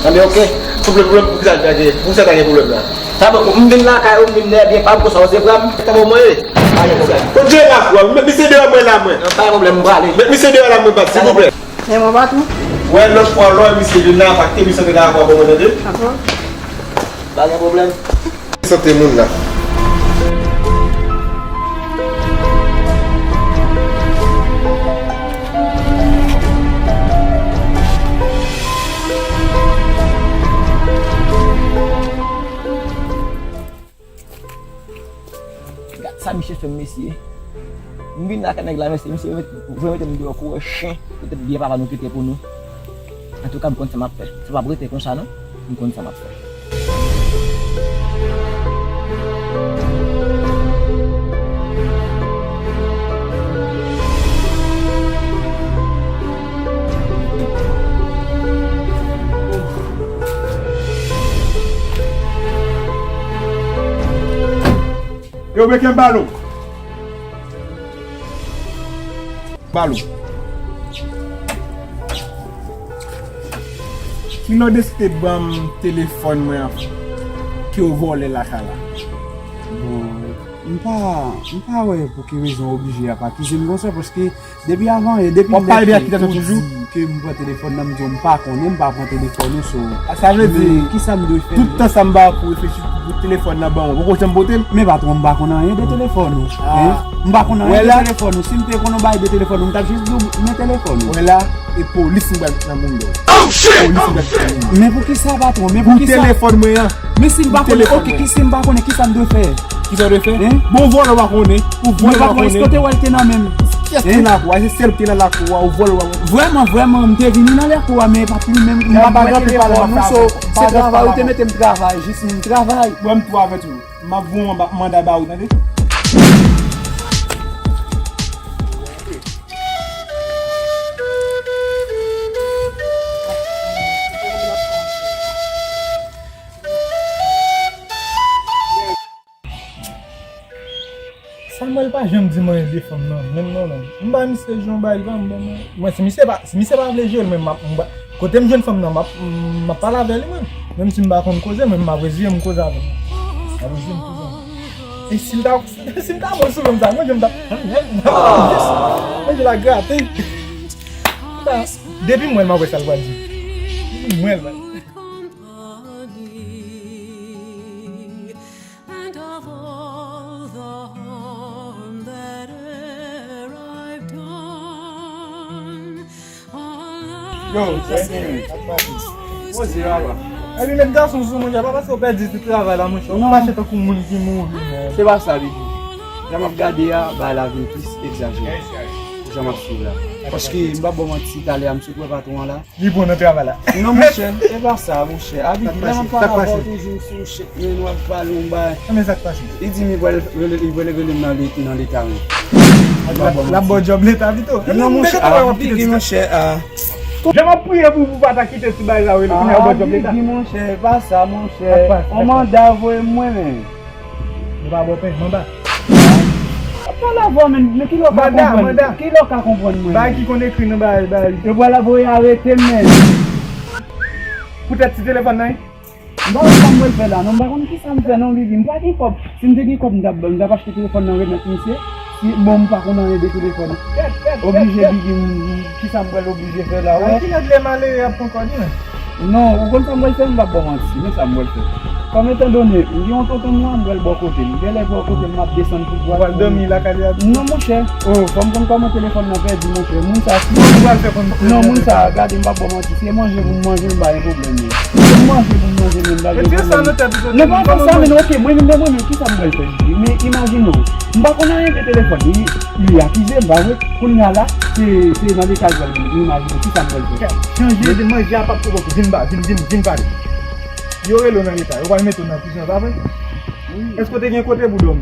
Enben, oke. Pwoblèm, pwoblèm, pou ki sa ta gen, pou sa ta gen pwoblèm la? Sa bon, m vin lakay ou, m vin dèyè byen pa m, konsa ou se frè m. Kòman mwen ye? Pa gen pwoblèm. Kot Jera, frè m? Met misye deyò mwen la, mwen. Pa gen pwoblèm, m prale. Met misye deyò la, mwen, bat, silvouplè. E mwen, patwon? Wè, lòt fwa, lò misye vin la, pa kite misye antre lakay ou, mwen tande. Dakò. Pa gen pwoblèm. Sante moun la. Gad sa misye fè m, mesye. M vin lakay nèg la, mesye, misye voye mete m deyò kou wè chen. Petèt byen papa nou kite pou nou. Antouka, m konn sa m ap fè. Sa p ap rete konsa, non. M konn sa m ap fè. Yo, mete m bal ou. Bal ou. Kino deside ban m telefòn mwen an ke w vòlè lakay la? Bon, m pa, m pa wè pou ki rezon w oblije ap akize m konsa, paske depi avan yè, depi lè ke ou di ke m pran telefòn nan, m di w m pa konnen, m pa pran telefòn ou, so. Sa vle di, men kisa m dwe fè? Tout tan sa m ba w pou reflechi pou telefòn nan ban mwen, poko janm pote l? Men patwon, m pa konn anyen de telefòn ou. M pa konn anyen de telefòn ou. Si m te konn yon bagay de telefòn ou, m t ap jis di w men telefòn ou. Wè la, e polis m pral met nan mounda w. Polis m pral met nan mounda w. Men poukisa, patwon? Men poukisa? Pou telefòn mwen an. Men si m pa konnen, oke, ki si m pa konnen, kisa m dwe fè? Kisa w dwe fè? Bon, vòlè w pa konnen. Ou vòlè w pa konnen. Men patwon, èske w te wè l te nan men m? Kiyès ki te nan lakou a? Se sèl ki te nan lakou a, ou vòlè w pa konnen. Vrèman, vrèman, m te vini nan lakou a, men e pa t li menm, m pa t wè telefòn ou, so, se travay ou te mete m travay, jis m travay. Bon, m tou avèti w. M ap voye yon manda ba ou, tande? Samuel pa janm di m anyen de fanm nan, menm non, non. M ba misye jan bay li pa m bon non. Mwen, si misye pa, si misye pa vle jwe l, mwen, m ap, m ap, kote m jwenn fanm nan, m ap, m ap pale avè li, mwen. Menm si m pa konn koze, mwen, m ap reziye m koze avè l. M ap reziye m koze avè l. E si l ta, si l ta bon sou fanm sa, mwen, jan m ta, mwen, jan l ap grate. Depi m wè l, m ap wè sa l pral di. Depi m wè l, And of all the harm that e'er I've done, all I Yo, ask is yours. Poze, papa. Epi met gason sou mwen, pa paske w pèdi tout travay la, monchè. Ou mache tankou moun ki mouri, men. Se pa sa, Bibi. Jan m ap gade a, bagay la vin plis egzajere. Jan m ap swiv la. Paske, m pa ba w manti, talè a, m sot wè patwon an la. Li bon nan travay la. Non, monchè, se pa sa, monchè. Abidi, lè m ap pale avè w toujou sou chèk, men nou ap pale yon bagay. Men sa k pase? Li di m li pral rele, li pral rele m nan le-, nan leta, wi. L ap ba w djòb leta pito. Non, monchè, Abidi, monchè, a. Jan m ap priye pou, pou pa ta kite ti bagay la, wi, kounye a w ba w djòb leta. Abidi, monchè, se pa sa, monchè. On manda voye m mwen menm. Nou pa bò pen, manba. Ap pale avè w, men, men kilè w ka konprann? Manda, manda. Kilè w ka konprann mwen? Bagay ki konn ekri nan bagay, bagay. Yo pral voye arete m, men. Poutèt ti telefòn nan, wi. M pa konn sa m pral fè la, non, m pa konn kisa m fè, non, Bibi. M pa gen kòb. Si m te gen kòb, m t ap, m t ap achte telefòn nan, remèt misye. Si, bon, m pa konn anyen de telefòn. Oblije, Bibi, m, m, kisa m pral oblije fè la, wè? Kilè malere ap pran kòd, wi, men? Non, ou konn sa m pral fè, m p ap ba w manti, men sa m pral fè. Kòm etandone, m gen yon tonton m la, m pral bò kote l. Genlè bò kote l, m ap desann pou pral. Ou pral dòmi lakay li a? Non, monchè. Oh, fò m konn kòman telefòn nan pèdi, monchè. Moun sa, si. Ou pral fè konn. Non, moun sa, gade, m p ap ba w manti. Si se manje pou m manje, m pa gen pwoblèm, non. Si se manje pou m manje, men m pa gen pwoblèm. Retire sa nan tèt ou, tonton. Non, pa fè sa, men oke, mwen menm, mwen menm, kisa m pral fè? Men imajine w, m pa konn anyen de telefòn. Li, li akize m, pa vre? Kounye a la, se, se nan leta l pral vin, imajine w, kisa m pral fè? Chanje de manje a p ap twò bon, vin ba, vin, vin, vin pale. Yo rele w nan leta, yo pral mete w nan prizon, pa vre? Wi. Èske w te gen kote pou dòmi?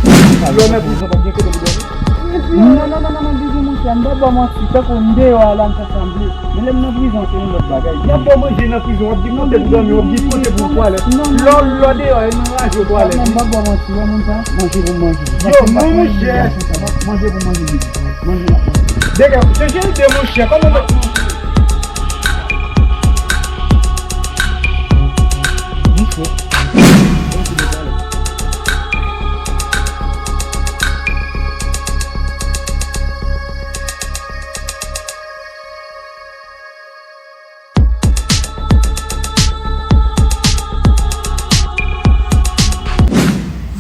Lè w nan prizon, pa t gen kote pou dòmi? Non, non, non, non, non, Didi, monchè, m p ap ba w manti. Tankou m deyò a la, m fè sanble. Men lè m nan prizon, se yon lòt bagay. Y ap ba w manje nan prizon, w ap gen kote pou dòmi, w ap gen kote pou w pwalèt. Lè w, lè w deyò, e nan raje w pwalèt. Non, m p ap ba w manti, wè moun sa, manje pou manje. Yo, non, monchè. Manje pou manje, Didi. Manje la. Dega, chèche ide, monchè, kòman w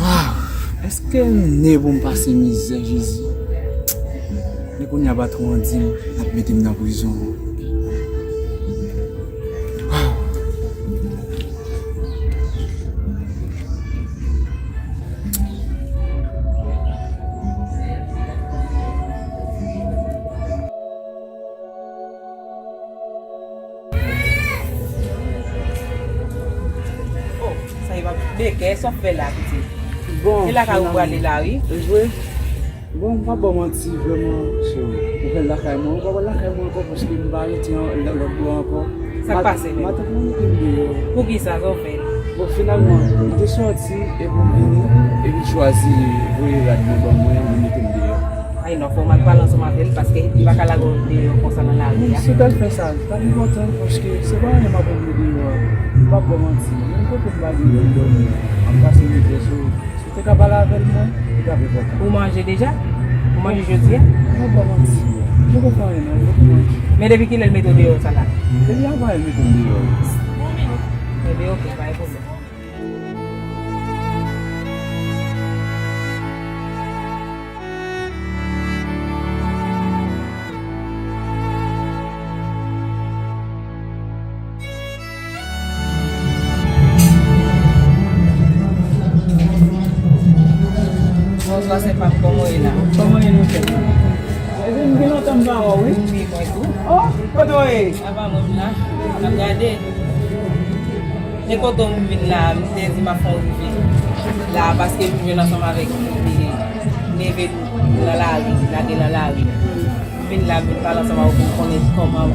Waw! Èske m ne pou m pase mizè, Jezi? Men kounye a patwon an di m l ap mete m nan prizon. Waw! Oh, sa e pa Bekè, sa w fè la, pitit? Bon, se lakay ou prale la, wi. Vre? Bon, m pa ba w manti, vrèman, cheri. Ou fè l lakay mwen, ou pa wè l lakay mwen ankò, paske m pa rete an, nan lòt bò ankò. Sa k pase menm? Matant mwen mete m deyò. Poukisa, sa w fè? Bon, finalman, m te sòti, epi m vini, epi l chwazi voye rad mwen ban mwen, li mete m deyò. Ay non, fò w mal pale ansanm avè l, paske li pa ka lage w deyò konsa nan lari a. Si w t al fè sa, li t ap enpòtan, paske se pa anyen m ap regle deyò a. M p ap ba w manti. Menm kote m pa gen pou m dòmi, m ap pase mizè sou ou. Si w te ka pale avè l, mwen, li t ap enpòtan. Ou manje deja? Ou manje jodi a? M p ap ba w manti. M poko fè anyen non, m poko manje. Men depi kilè l mete w deyò sa la? Depi avan yè l mete m deyò. Ebyen, oke, pa gen pwoblèm. Bonswa, sè pa m, kòman w ye la? Kòman w ye, monchè? Ebyen, m gen lontan m pa wè w, wi. Wi, mwen tou. Oh, kote w ye? Apa mwen m la, m ap gade. Se kote w m vin la, m te di m ap fè yon rive la, paske m jwenn ansanm avèk li, li leve nan lari, lage nan lari. M vin la, m vin pale ansanm avè w pou m konnen kòman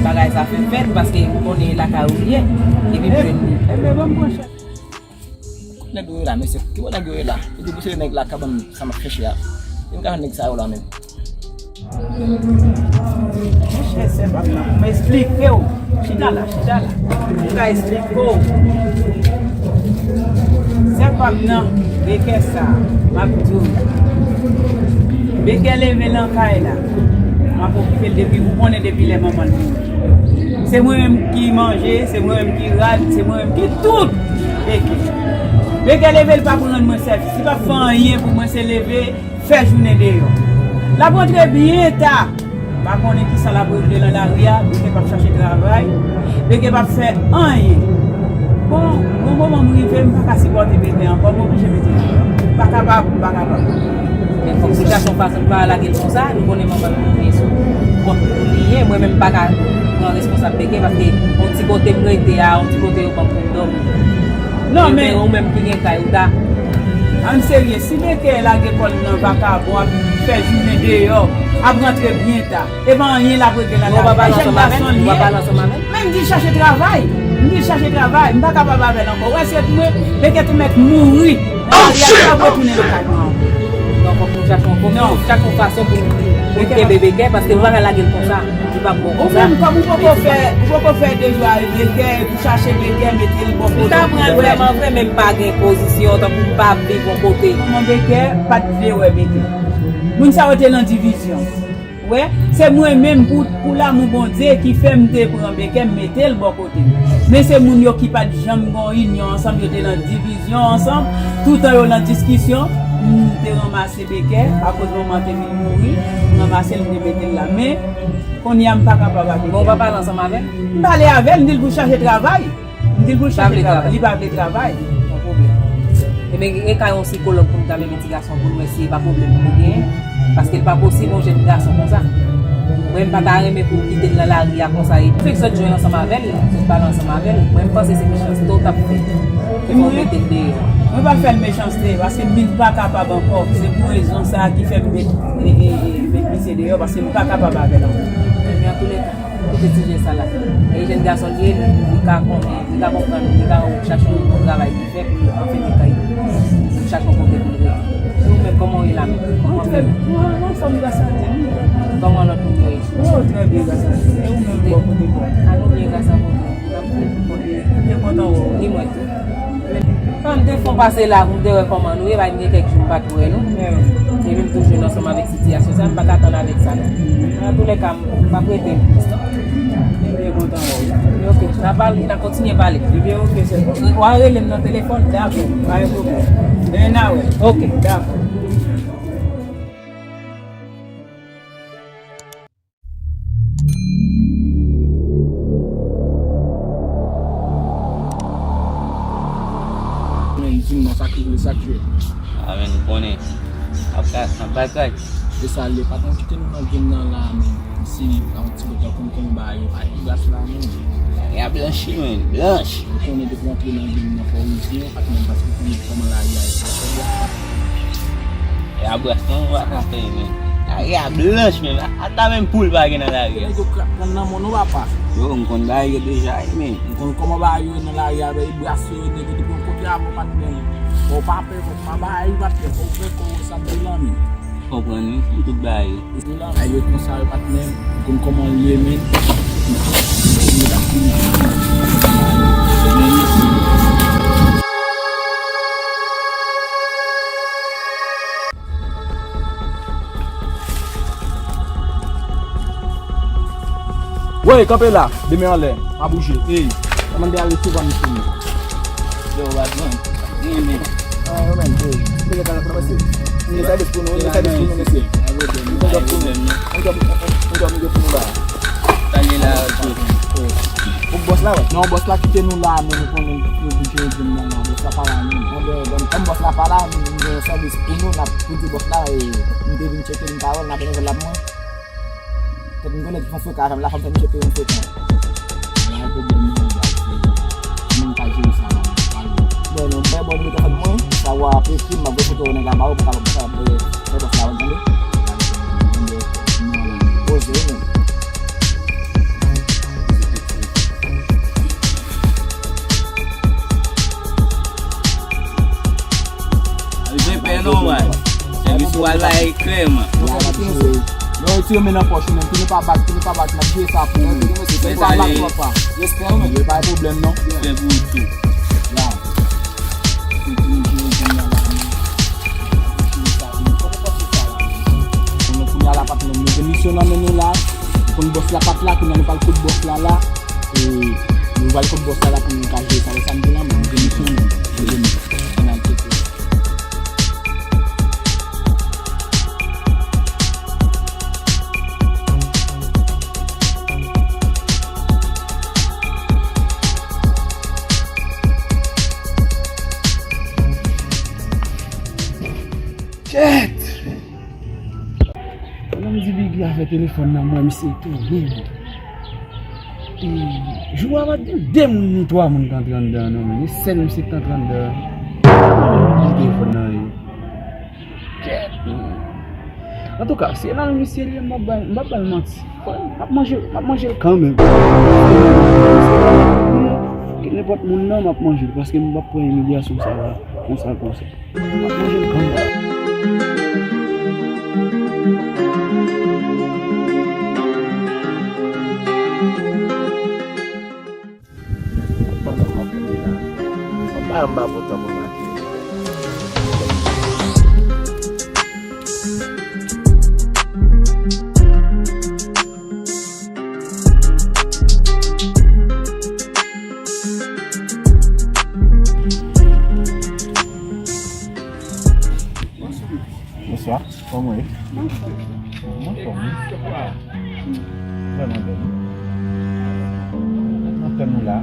bagay sa fè fèt, paske m konnen e lakay ou l ye, epi m jwenn li. Ebyen, ban m pran chèz. Kot nèg yo ye la, mesye? Ki bò nèg yo ye la? Yo te pouse nèg la ka ban m sa m ap chèche a. Yo ka jwenn nèg sa yo la menm. Monchè, sè pa m nan, pou m esplike w. Chita la, chita la. Pou m ka esplike w. Sè pa m nan, Bekè sa, m ap di w. Bekè leve nan kay la. M ap okipe l depi, ou konnen depi lè manman l mouri. Se mwen menm ki manje, se mwen menm ki rad, se mwen menm ki tout. Bekè. Bekè leve, l p ap rann mwen sèvis. Li p ap fè anyen pou mwen, se leve, fè jounen deyò. L ap rantre byen ta. M pa konnen kisa l ap regle nan lari a. Bekè p ap chache travay. Bekè p ap fè anyen. Bon, yon moman m rive, m pa ka sipòte Bekè ankò. M oblije mete l deyò. M pa kapab, m pa kapab. Men fòk nou chache yon fason pou pa lage l konsa. Nou konnen manman l mouri sou kont li ye. Mwen menm, m pa ka pran responsab Bekè paske yon ti kote m rete a, yon ti kote yo ban m pou m dòmi. Non, men ou menm ki gen kay, ou ta. Ann serye, si Bekè lage kò l nan vakabon, ap fè jounen deyò, ap rantre byen ta, e pa anyen l ap regle nan lavi a. Jèn gason li ye. Ou pa pale ansanm avè l? Men m di l chache travay. M di l chache travay. M pa kapab avè l ankò. Ou wè, se mwen, Bekè te mèt mouri nan lari a, li p ap retounen lakay mwen ankò. Non, fòk nou chache yon, fòk nou chache yon fason pou nou, pou nou kenbe Bekè, paske nou pa ka lage l konsa. Li p ap bon konsa. Ou menm, kòm ou poko fè, ou poko fè devwa Bekè, ou chache Bekè, mete l bò kote. M ta pran l vrèman vre, men m pa gen pozisyon, tankou m pa viv yon kote. Manman Bekè pa t vle wè Bekè. Moun sa yo te nan divizyon. Wè, se mwen menm pou, pou lanmou Bondye ki fè m te pran Bekè, m mete l bò kote m. Men se moun yo ki pa t janm gen yon inyon ansanm, yo te nan divizyon ansanm, toutan yo nan diskisyon, m te ranmase Bekè, akoz manman te vin mouri, m ranmase l, m te mete l la. Men, kounye a, m pa kapab avè l. Bon, ou pa pale ansanm avè l? M pale avè l, m di l pou l chache travay. M di l pou l chache travay. Li pa vle travay. Pa pwoblèm. Ebyen, e ka yon sikològ pou n ta mennen ti gason pou n wè si e pa pwoblèm pou l genyen. Paske l pa posib, yon jèn gason konsa. Mwen, m pa ta renmen pou w kite l nan lari a konsa. E fèk sot jwe ansanm avè l, sot pale ansanm avè l. Mwen, m panse se mechanste w t ap fè. Pou w mete l deyò. Mwen pa fè l mechanste, paske m vin pa kapab ankò. Se pou rezon sa a ki fè m met, e, e, e, met misye deyò, paske m pa kapab avè l ankò. Men antoulèka, koute ti jès sa la. E jèn gason li ye, li, li ka konnen, li ka konprann, li ka chache yon bon travay li fè pou l anfen gen kay, pou l chache yon kote pou l rete. E ou menm, kòman w ye la menm? Kòman w fè? Mwen, mwen anfòm gras a Dye, wi. Kòman lòt moun yo ye? Oh, trè byen, gras a Dye. E ou menm, bò kote w? A nou byen, gras a Bondye. N ap fè pou Bondye. Byen kontan wè w. Ni mwen tou. Fanm te fon pase la pou m te wè kòman nou ye, bay m gen kèk jou m pa t wè nou. Epi m toujou ansanm avèk sitiyasyon sa, m pa ka tann avèk sa non. Antoulèka, m p ap rete plis non. Byen kontan wè w. Ok, n a pale, n a kontinye pale. Ebyen, ok, se bon. W a rele m nan telefòn, dakò, pa gen pwoblèm. Demen n a wè. Ok. Dakò. Men, di m non, sa k rive, sa k rive? A, men, nou konnen. Ap ka, ap batay. E sa l ye, patwon, kite nou nan game nan la, men. Si, yon ti bout tan pou n konn bagay yo, pa gen bras la, men. Lari a blanchi, men, blanch. Ou konnen depi w antre nan game nan, fò w rive, patwon, paske ou konnen kòman lari a ye, fò w fè bras. E a bras non, ou pa ka fè, men. Lari a blanch, men. Ata menm poul pa gen nan lari a. Nèg yo k ap pran nan men nou, papa. Yo, m konn bagay yo deja, wi, men. M konn kòman bagay yo ye nan lari a, men, e bras yo ye, nèg yo depi yon kote avè w, patnè. Fò w pa pè, fò w pa bagay, patnè. Fò w fè kò w, sa m di la, men. Konprann, wi, m tout bagay yo. Ay yo konsa yo patnè, m konn kòman l ye, men. Wey, kanpe la, de men anlè, pa bouje, ey. Sa mande a resevwa misye menm. Yo, Batman, gen men. Ah, yo menm, ey. Mesye, sa, sa, sa, mesye. Yon djòb pou nou, mesye. Yon djòb pou nou. Yon djòb, yon djòb, yon djòb pou nou la. Tande la, pou bòs la, wè. Non, bòs la kite nou la, men nou konnen nou oblije di m nan la. Bòs la pa la, non. Bon, bon, bon, kòm bòs la pa la, nou, nou gen yon sèvis pou nou, n ap pou di bòs la, e, m te vin tcheke, m pa wè l, m ap vin wè l ap mwen. Fòk m konnen ki fon frekan avè m la, fòk m fè misye peye yon frekan. Nan pwoblèm nan, baz, se mwen ka jere sa la, pa gen. Bon, non, m fè bon, nou mete fòt mwen, sa w ap ekri, m ap voye foto nèg la ba ou, pou w kapab fè, fè bòs la, w tande? Poze, wi, men. Li ven pè nòmal. Sèvis ou al bay klèman. Non, retire men nan pòch ou menm. Tounen pa bak, tounen pa bak. M ap jere sa pou ou menm. Tounen pa bak twòp pa. Respè ou menm. Yo pa gen pwoblèm non. Respè pou ou tou. Ya. Kounye a la patnè m, nou gen misyon nan men nou la. Nou konn bòs la pa t la, kounye a nou pral kot bòs la la. E nou pral kot bòs la la pou nou ka jere sa. Wè sa m di la, men nou gen misyon nou. Nou gen misyon. Ann al tcheke. Kèt! Pandan m di Biggy a fè telefòn nan, m wè misye tounen. E, jou a pa t gen de moun ni twa moun k antre anndan an non, men. E sèl misye k t antre anndan an. Li telefòn nan ye. Kèt, men. Antouka, si e nan men misye li ye, m p ap ba l, m p ap ba l manti. M ap manje, m ap manje l kanmenm. Nenpòt moun nan, m ap manje l, paske m p ap pran imilyasyon sa a konsa, konsa. M ap manje l kanmenm. Pandan m ap moute la, anba, anba pòt la pou m mache. Bonswa. Kòman w ye? Mwen anfòm, wi. Vrèman bèl. Nan tèm nou la.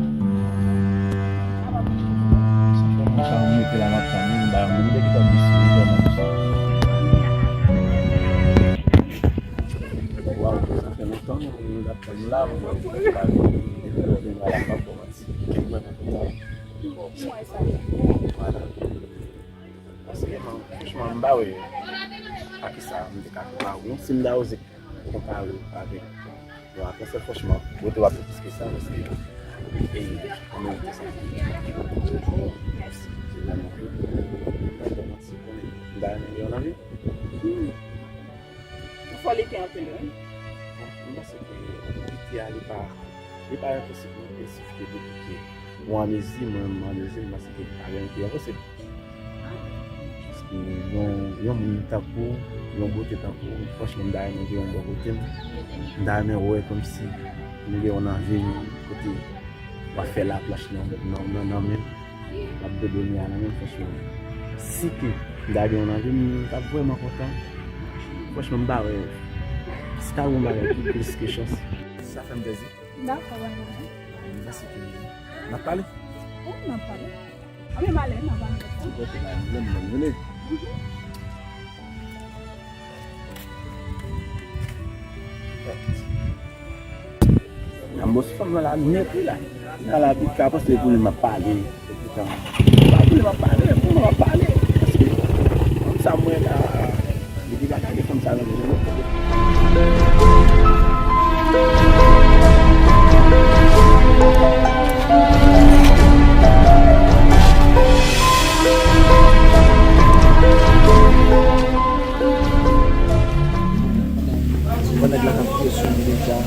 Sa fè mwen sa mwen mete la m ap tann, m ba yon moun de ki tann misye, li vrèman misye. Waw, sa fè lontan nou ap tann la, mwen mwen mete la m ap tann. Mwen mwen mete la. Vwala. Ki sa, m te ka konpare w. Si m ta oze konpare w avèk yon atè, franchman, ou te w ap plis ke sa, paske, e, an merite sa. Se vrèman tou. M pa renmen di w, konnen m pa renmen yon anvi. Hmm. Ou fò lite anpil, wi. Bon, m panse ke lite a, li pa, li pa enposib, li enposib ke depi ke ou anmezi, mwen menm m anmezi, m panse ke pa gen lite enposib. Paske yon, yon moun tankou w, yon bote tankou w, franchman, m ta renmen gen yon bò kote m. M ta renmen wè kòmsi m gen yon anvi kote w ap fè laplanch nan, nan, nan, nan men m. W ap dwedwe men a nan men m, franchman. Si ke m ta gen yon anvi, m t ap vrèman kontan. Franchman, m pa wè si ta gen yon bagay ki plis ke chans. Sa fè m plezi. Dakò, bye bye. M panse ke n ap pale. Wi, n ap pale. Anben, m ale, m ap ale. Ok, bye, m lè m lè m vini. Nan mos fanm nan la nèt wi la. Nan la bit ka panse pou li m ap pale. Epitan, pa pou li m ap pale, pou li m ap pale. Paske fanm sa mwen la, li deja gade fanm sa nan vizyon. Bon, nèg la k ap pye sou li deja.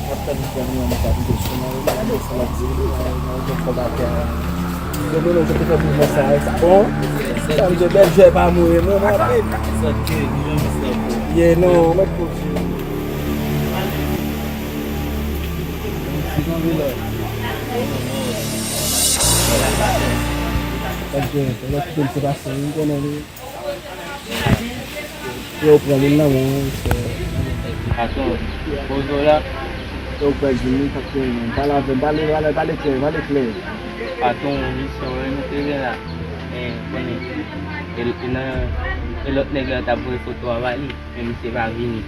W ap tann premye moun k ap pye sou li. Gade sa l ap di, nan yon fò batè. Yo, nou, nou te fè mouvman sa, sa bon. Sa m di, bèl jwè pa mouri, non, non, non. Ye, non, mèt pou di. Ok, lè w kite l se pase, wi, konnen li. Yo pran li nan men, se. Patwon, poze w la. Yo pèdi li, sa k te menm. Pale avè m, pale, pale, pale klè, pale klè. Patwon, misye wè nou te gen la. Men, konnen, e, e nan, e lòt nèg la t ap voye foto a ba li, men misye pa vini.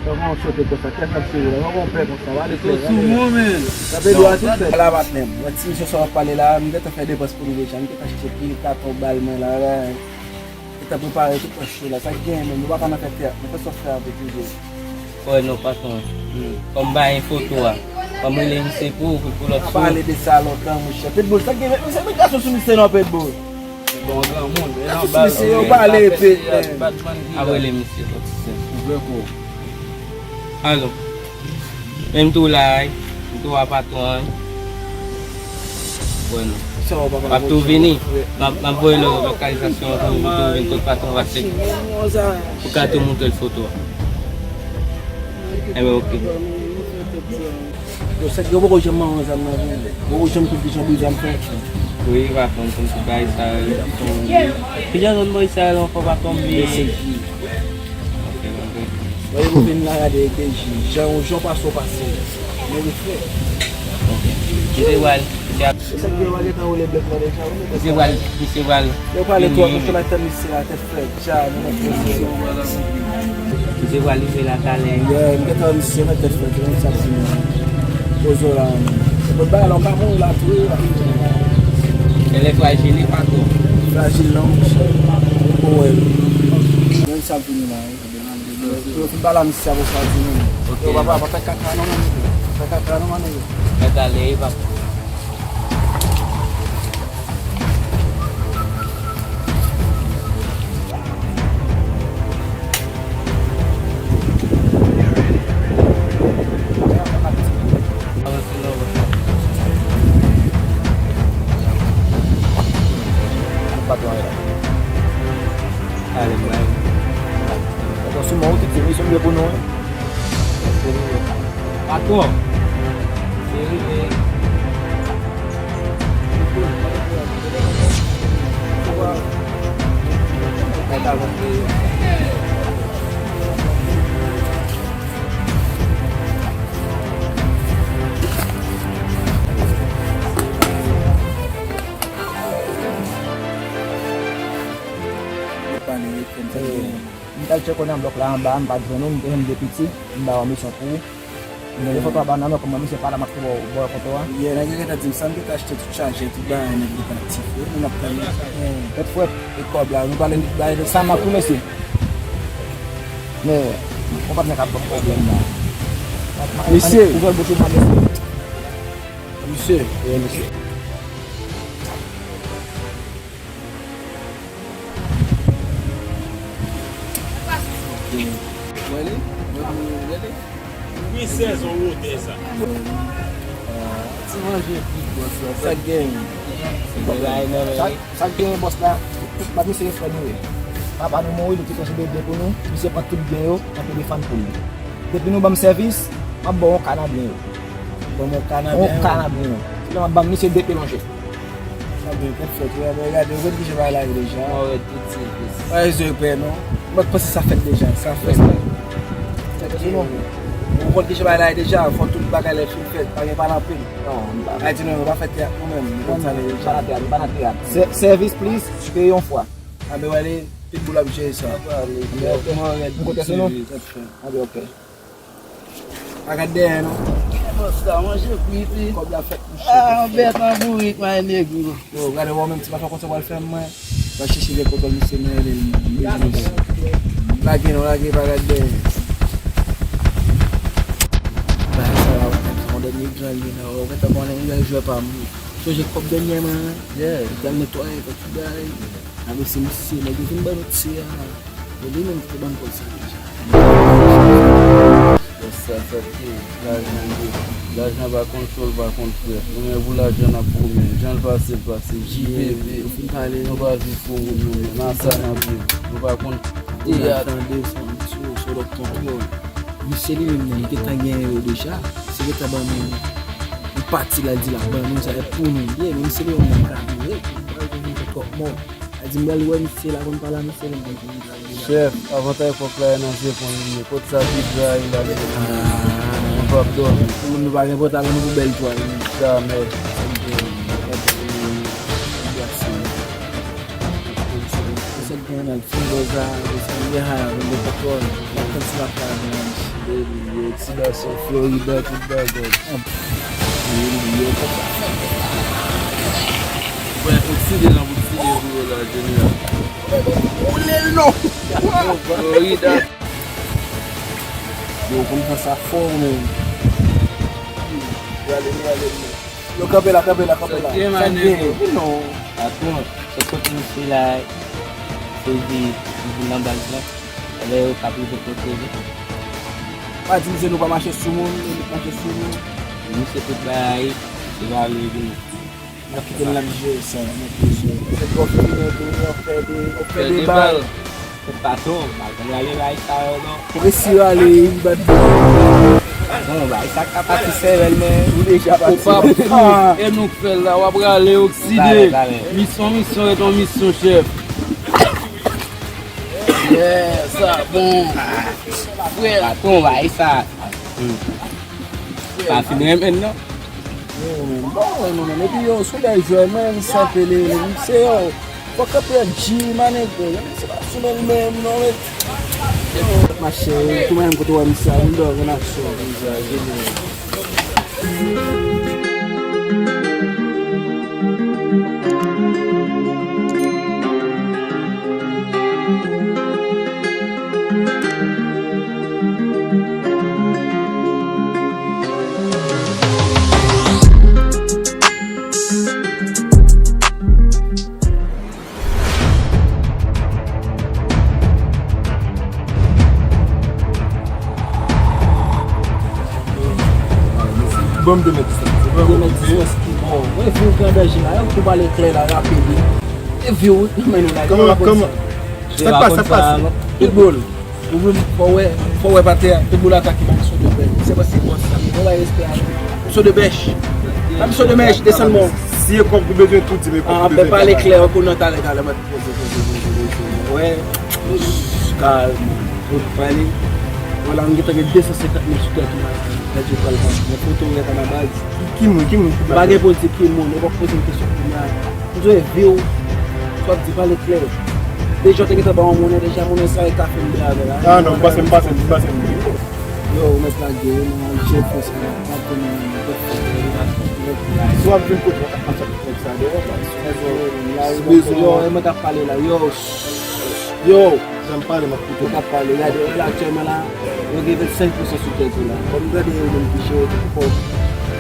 Kòman w choke konsa? Kè sa ap sere la? Kòman w pè konsa? Pale klè, pale klè. Sa pe dwa tout fèt. La patnè m. Wè ti misye sa w ap pale la, m gentan fè depans pou li deja. M gentan achte pil katon bal mwen la, la. Li t ap prepare tout nan cho la. Sa k genyen menm? Nou pa ka nan fè teyat. Nou fè sa w fè avèk li. Wè non, patwon. Kòm m pa gen foto a, ban m rele misye pou ou, pou, pou lòt sou. Pa pale de sa lontan, monchè. Pitbull, sa k genyen? Misye met gason sou misye non, Pitbull. Bon, granmoun, e nan bal. Misye yo pale, Pitbull. Ap rele misye. Alo. Men m tou la, wi. M tou a patwon an, wi. Wè non. W ap tou vini. M ap, m ap voye lòt lokalizasyon an pou, pou tou vin kot patwon an, paske pou ka tou montre l foto a. Enben, oke. Yo, sa k yo poko janm mare yon zam nan vre. Yo poko janm konn ki jan pou zam fè. Wi, pa konn konn tout bagay sa yo. Ki jan zòn Moyiz sa yo ankò, pa konn li. Mwen yo vin la gade de jan, jan w pase w pase. Mwen refre. Misye pral, misye ap. Se sa k yo pa gentan woule blèk la deja, wi. Misye pral, misye pral. Yo pale twòp, misye la tann misye la tèt frèt, ja, nou mèt poze. Misye pral rive la talè. Yeah, m gentan misye mèt tèt frèt, yo menm sa di mwen. Poze w la, menm. Bon, bagay la, w ka mouri la tou, wi, la. Kè l frajil, li pa twò. Frajil, non, monchè. Ou wè, menm sa vini la, wi. Yo fin pale a misye apre sa di nou. Ok. Yo, papa, pa fè kaka non, man. Pa fè kaka non, man. Mèt ale, papa. Ale, mwen. Atann, sou mwen, ou ki di, misyon gen pou nou, wi. Patwon. Se rive. Pale, fè m sa. M t al tcheke w nan blòk la anba, m pa t jwenn ou, m te jwenn de piti, m ba w misyon pou ou. M gen de foto a bannann nan, kòman misye pale m ap tou ba w foto a. Yeah, nèg yo gentan di m sa, m gentan achte tout chajè, tout bagay, nèg yo gentan aktif, wi, moun ap tann. Tèt frèt. E kòb la, nou pale, pale de sa m ap tou mesye. Men, yon patnè k ap ban m pwoblèm la. Misye. Ouvè bouch ou, pa gen. Misye. Wi, misye. Mwen li? Mwen li? Wi, sèzon wotè sa. Ti manje pi bòs la. Sa k gen? Sa, sa k gen bòs la? M ap misye frè nou ye. Papa nou mouri, nou te fè sou bebe pou nou. Misye pran tout byen yo, nan pou defann pou nou. Depi nou ban m sèvis, m ap ba w yon ka nan byen yo. Ban m yon ka nan byen yo? Yon ka nan byen yo. Se lè m ap ban m misye de pye lonje. Sa byen, tèt fèt, wi, men gade, ou konn kijan bagay la ye deja. Mwen wè tout sèvis. Pa bezwen pè, non. Mwen panse sa fèt deja, sa fèt. Ou konn kijan bagay la ye deja, fò tout bagay lè fin fèt, pa gen pale anpil. Non, nou pa. Ay di non, nou pa fè teyat nou menm, nou konn sa nou ye deja. Nou pa nan teyat, nou pa nan teyat. Sè-, sèvis plis, peye yon fwa. A, men wale, pitbull ap jere sa. Mwen wè, nou konte sou nou? Tèt fèt. A, men ok. Pa gad dèyè, non. Bòs la, manje frite. Kòb la fèt, mouche. Ah, bèt an bourik, my nèg. Yo, gade, wè menm ti mafya konsa pral fè mwen. Va chèche vye kòtòl misye nan rele l. Lage non, lage, pa gad dèyè. Bagay sa la, wè menm, se yon dènye gran li nan, wè, ou gentan konnen li jwe pa m. Sonje kòb dènyèman, yeah, l al netwaye kòb ti bagay. Apre se misye, nèg yo vin ban nou ti a. E li menm ki te ban m kòb sa deja. Bòs sa, sa k ye, lajan ye. Lajan pa konn cho, l pa konn frèt. Nou menm pou lajan n ap goumen. Jan l pase, l pase. J P P. Ou fin pale, nou pa viv pou moun nou menm. Nan sa n ap viv. Nou pa konn teyat. Tande sa, misye sou lòt kontwòl. Misye li menm nan, li gentan genyen yo deja. Se gentan ban nou yon pati la, l di l ap ban nou, sa e pou nou. Byen, men misye li menm nan, l ka vire. Li pral vin fè twòp mò. A di m pral wè misye la konn pale a misye menm konn vin pale. Chèf, avantaj kòk la e nan zepòl li ye. Kot sa pi dra e la li ye. Ah. Nou p ap dòmi. Pou moun nou pa gen pòtab, nou pou bèl twal. Jamè. Sèt gen nan fin bòz la, sèt gen ha, vin de pètròl, la konn si la pa gen. Baby, yo, ti gason Florida, tout bagay. Yo, yo, yo, yo. Mwen okside nan okside pou yo la, jeneral. Boule l non. Florida. Yo, konn fè sa fò, men. Yo, ale, yo, ale, yo. Yo, kanpe la, kanpe la, kanpe la. Sa k gen, my nigga? Sa k gen? Non. Patwon, se kote misye la, se di, di nan baz la. Lè yo ka plize pwoteje. Pa di misye nou pa mache sou moun, nou mache sou moun. Misye tout bagay, se pa vle vini. N ap kite l, n ap jere sa, n ap jere sa. Se twò fini tou, wi, w ap fè de, w ap fè de bal. Patwon, pa konn ale bay sa yo non. Ou resi rale, wi, bat de. Patwon, bay sa ka pati sèvèl, men. Ou deja pati. Ou pa pou, e nou k fè l la, w ap rale, okside. Misyon, misyon, ret yon misyon, chèf. Yeah, sa bon. Frè. Patwon, bay sa. Hmm. Pa fin renmen non. Yo, men, bon, wè nou, men. Epi, yo, sou lè jwè, men, sa pele, men, se yo. Fòk kanpe ak G, my nigga. Se pa sou men menm, non, men. Yo, mache, tou menm kote w wè m sa, m dò, gen aksyon, gen aksyon. Ban m de mèt distans. De mèt distans ki bon. Mwen vin pran danje la, yon kou bal eklè la, rapid wi. E vye wout nan men nou la. Kòman, kòman? Sa k pase, sa k pase? Pitbull. Ou vle fò wè, fò wè pa tè a. Pitbull atake Max Sodebèch. Se pa se bòs sa. Mwen bay respè a. Sodebèch. Max Sodebèch, desann mò. Si e kòb ou bezwen tou di m, e kòb ou bezwen. An, pale klè, ou konnen talè, talè, mwen. Wè, kalm. Ou pale. Wè la, m gentan gen de san senkant mil sou tèt ou la. Lè di pral pa. Mwen foto ou gentan nan baz. Ki moun, ki moun ki pa gen pou di ki moun, ou pa poze m kesyon kounye a. M dwe vi w. Sa w ap di pale klè. Deja w te gentan ba yon monnen, deja monnen sa e ka fè m byen avè l. Ah non, m pase, m pase, m pase. Yo, ou mèt lage, nou al jere fè sa, pa konnen, si w ap vin kote w, w ap pase. Yo, e mwen k ap pale la, yo. Yo, jan m pale, m ap koute w. Ou k ap pale, gade, wè la aktyèlman la, yo gen vennsenk pousan sou tèt ou la. Kòm m tande yo menm ki jere tout kò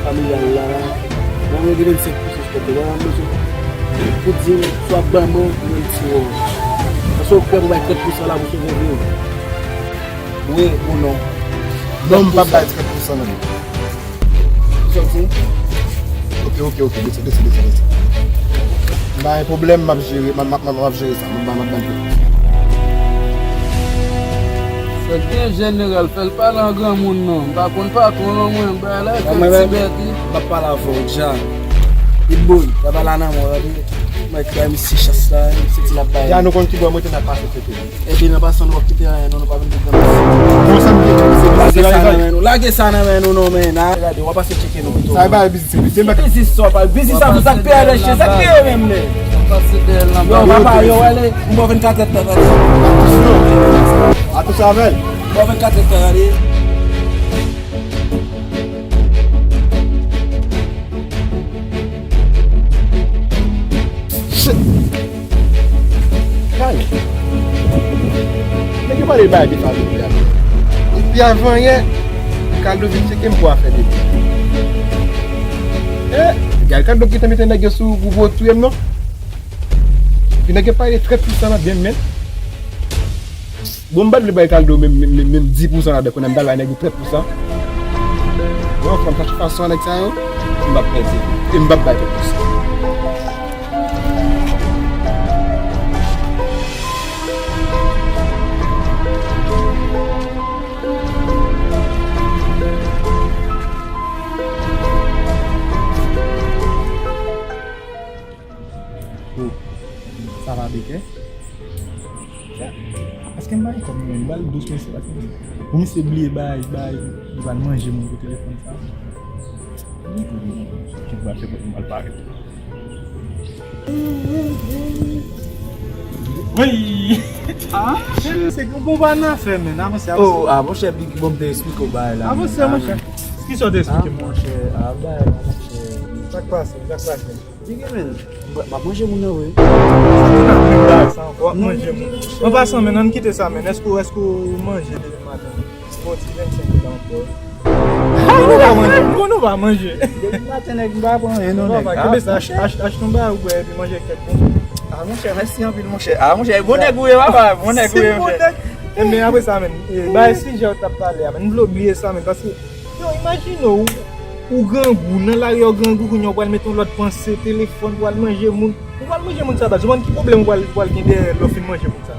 familyal la, la, men yo gen vennsenk pousan sou tèt ou la, m bezwen pou di m si w ap ban mwen yon ti wòch. Èske w prè pou bay trant pousan la pou sove vi w? Wi ou non? Non, m p ap bay trant pousan non. Sòti. Ok, ok, ok, desann, desann, desann, desann. M pa gen pwoblèm, m ap jere, m ap, m ap, m ap jere sa, m ap, m ap ban l. Fè l byen jeneral, fè l pale an granmoun non. M pa konn patwon non mwen, m bay la kèk ti bèt wi. M ap pale avè w dja. Big Boy, pa pale a nan mwen, tande. Mwen kay misye chans la, misye di l ap bay. Ya nou konn ki bò mwen te nan pase tete. Epi nan pasan nou p ap kite anyen non, nou pa vin pou granmesi. Bon, sa m gen, se lage sa nan men nou, lage sa nan men nou non, men, a, gade, w ap pase tcheke nou pito. Sa e bay biznis se biznis. Ki biznis sa w pale? Biznis sa pou sa k peye lèche, sa k peye menm, men. Yo, papa, yo, ale, m ba w vennkatrè tan, gade. Atouch avè l. M ba w vennkatrè tan, gade. Shit! Kay! Nèg yo pale bagay ki pa vin la. Epi avan yè, Kaldo vin tcheke m pou afè de. Eh, gade Kaldo ki te mete nèg yo sou gwo gwo touye m non. Epi nèg yo pale trè pwisan nan byen men. Bon, m pa t vle bay Kaldo menm, menm, menm, menm dis pousan ladan, kounye a m t al bay nèg yo trant pousan. Bon, fò m chache fason a nèg sa yo, m p ap pèdi, e m p ap bay trant pousan. Oh, sa va, Bekè? Èske m bay kòb mwen, m ba l dous mesye, paske pou misye bliye bay, bay, li pral manje moun pou telefòn sa. Ki va fè mwen mal parèt. Wi! Ah, se bon pa nan afè, men. Avanse, avanse. Oh, ah, monchè, Big, bon, m te eksplike w bagay la. Avanse, monchè. Kisa w te eksplike m? Ah, monchè, ah, bagay la, monchè. Sa k pase? Sa k pase? Biggie, men, m ap manje moun nan vre. W ap manje moun. An pasan, men, ann kite sa, men. Èske, èske w manje depi maten? Bon, ti vennsenk tan ankò. Ah, nou pa manje. Bon, nou pa manje. Depi maten, nèg, m pa pran anyen, non, nèg. Kenbe sa, achte, achte, achte yon bagay ou bwè, epi manje kèk bon. Ah, monchè, mèsi anpil, monchè. Ah, monchè, bon nèg ou ye, papa. Bon nèg ou ye, monchè. Enben, apre sa, men, e, bay sijè w t ap pale a, men, m vle w bliye sa, men, paske Yo, imajine w, ou grangou, nan lari a w grangou, kounye a w pral mete yon lòt panse, telefòn, pral manje moun. Ou pral manje moun sa baz. Ou konn ki pwoblèm ou pral, ou pral gen dèyè lè w fin manje moun sa?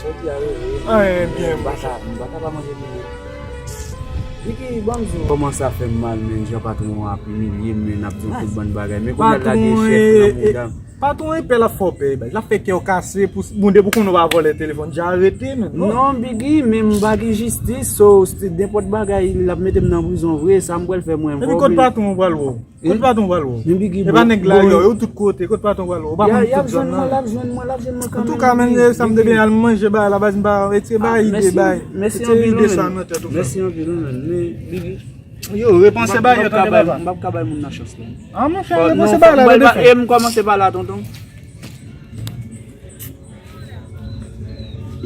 Sa w di a rele. Anyen byen, m pa ka, m pa ka pa manje moun. Biggie, ban m di w. Kòman sa fè m mal, men, jan patwon an ap imilye m, men, ap di yon tout bann bagay. Men kounye a l lage chèf nan mouda m. Patwon epè l ap fè w pè, baz. L ap fè kè w kase pou, bon, depi w konnen w pa vòlè telefòn, ja arete, men, non. Non, Biggie, men m pa gen jistis, so, se nenpòt bagay, l ap mete m nan prizon vre, sa m pral fè mwen, m pa oblije. Epi kot patwon w pral wè w? Kot patwon w pral wè w? Men Biggie, e pa nèg la yo, yo tout kote, kot patwon w pral wè w? Ou pa konn tout zòn nan. Y ap jwenn mwen, l ap jwenn mwen, l ap jwenn mwen kanmenm. Antouka, men, sa m te byen al manje bagay la, baz, m pa retire bagay ide bagay. Mèsi anpil, men. Mèsi anpil, men, men, Biggie. Yo, repanse bagay yo, tande papa. M p ap ka bay moun nan chans la. Ah, monchè, repanse bagay la, tande frè. E m kòmanse pa la, tonton.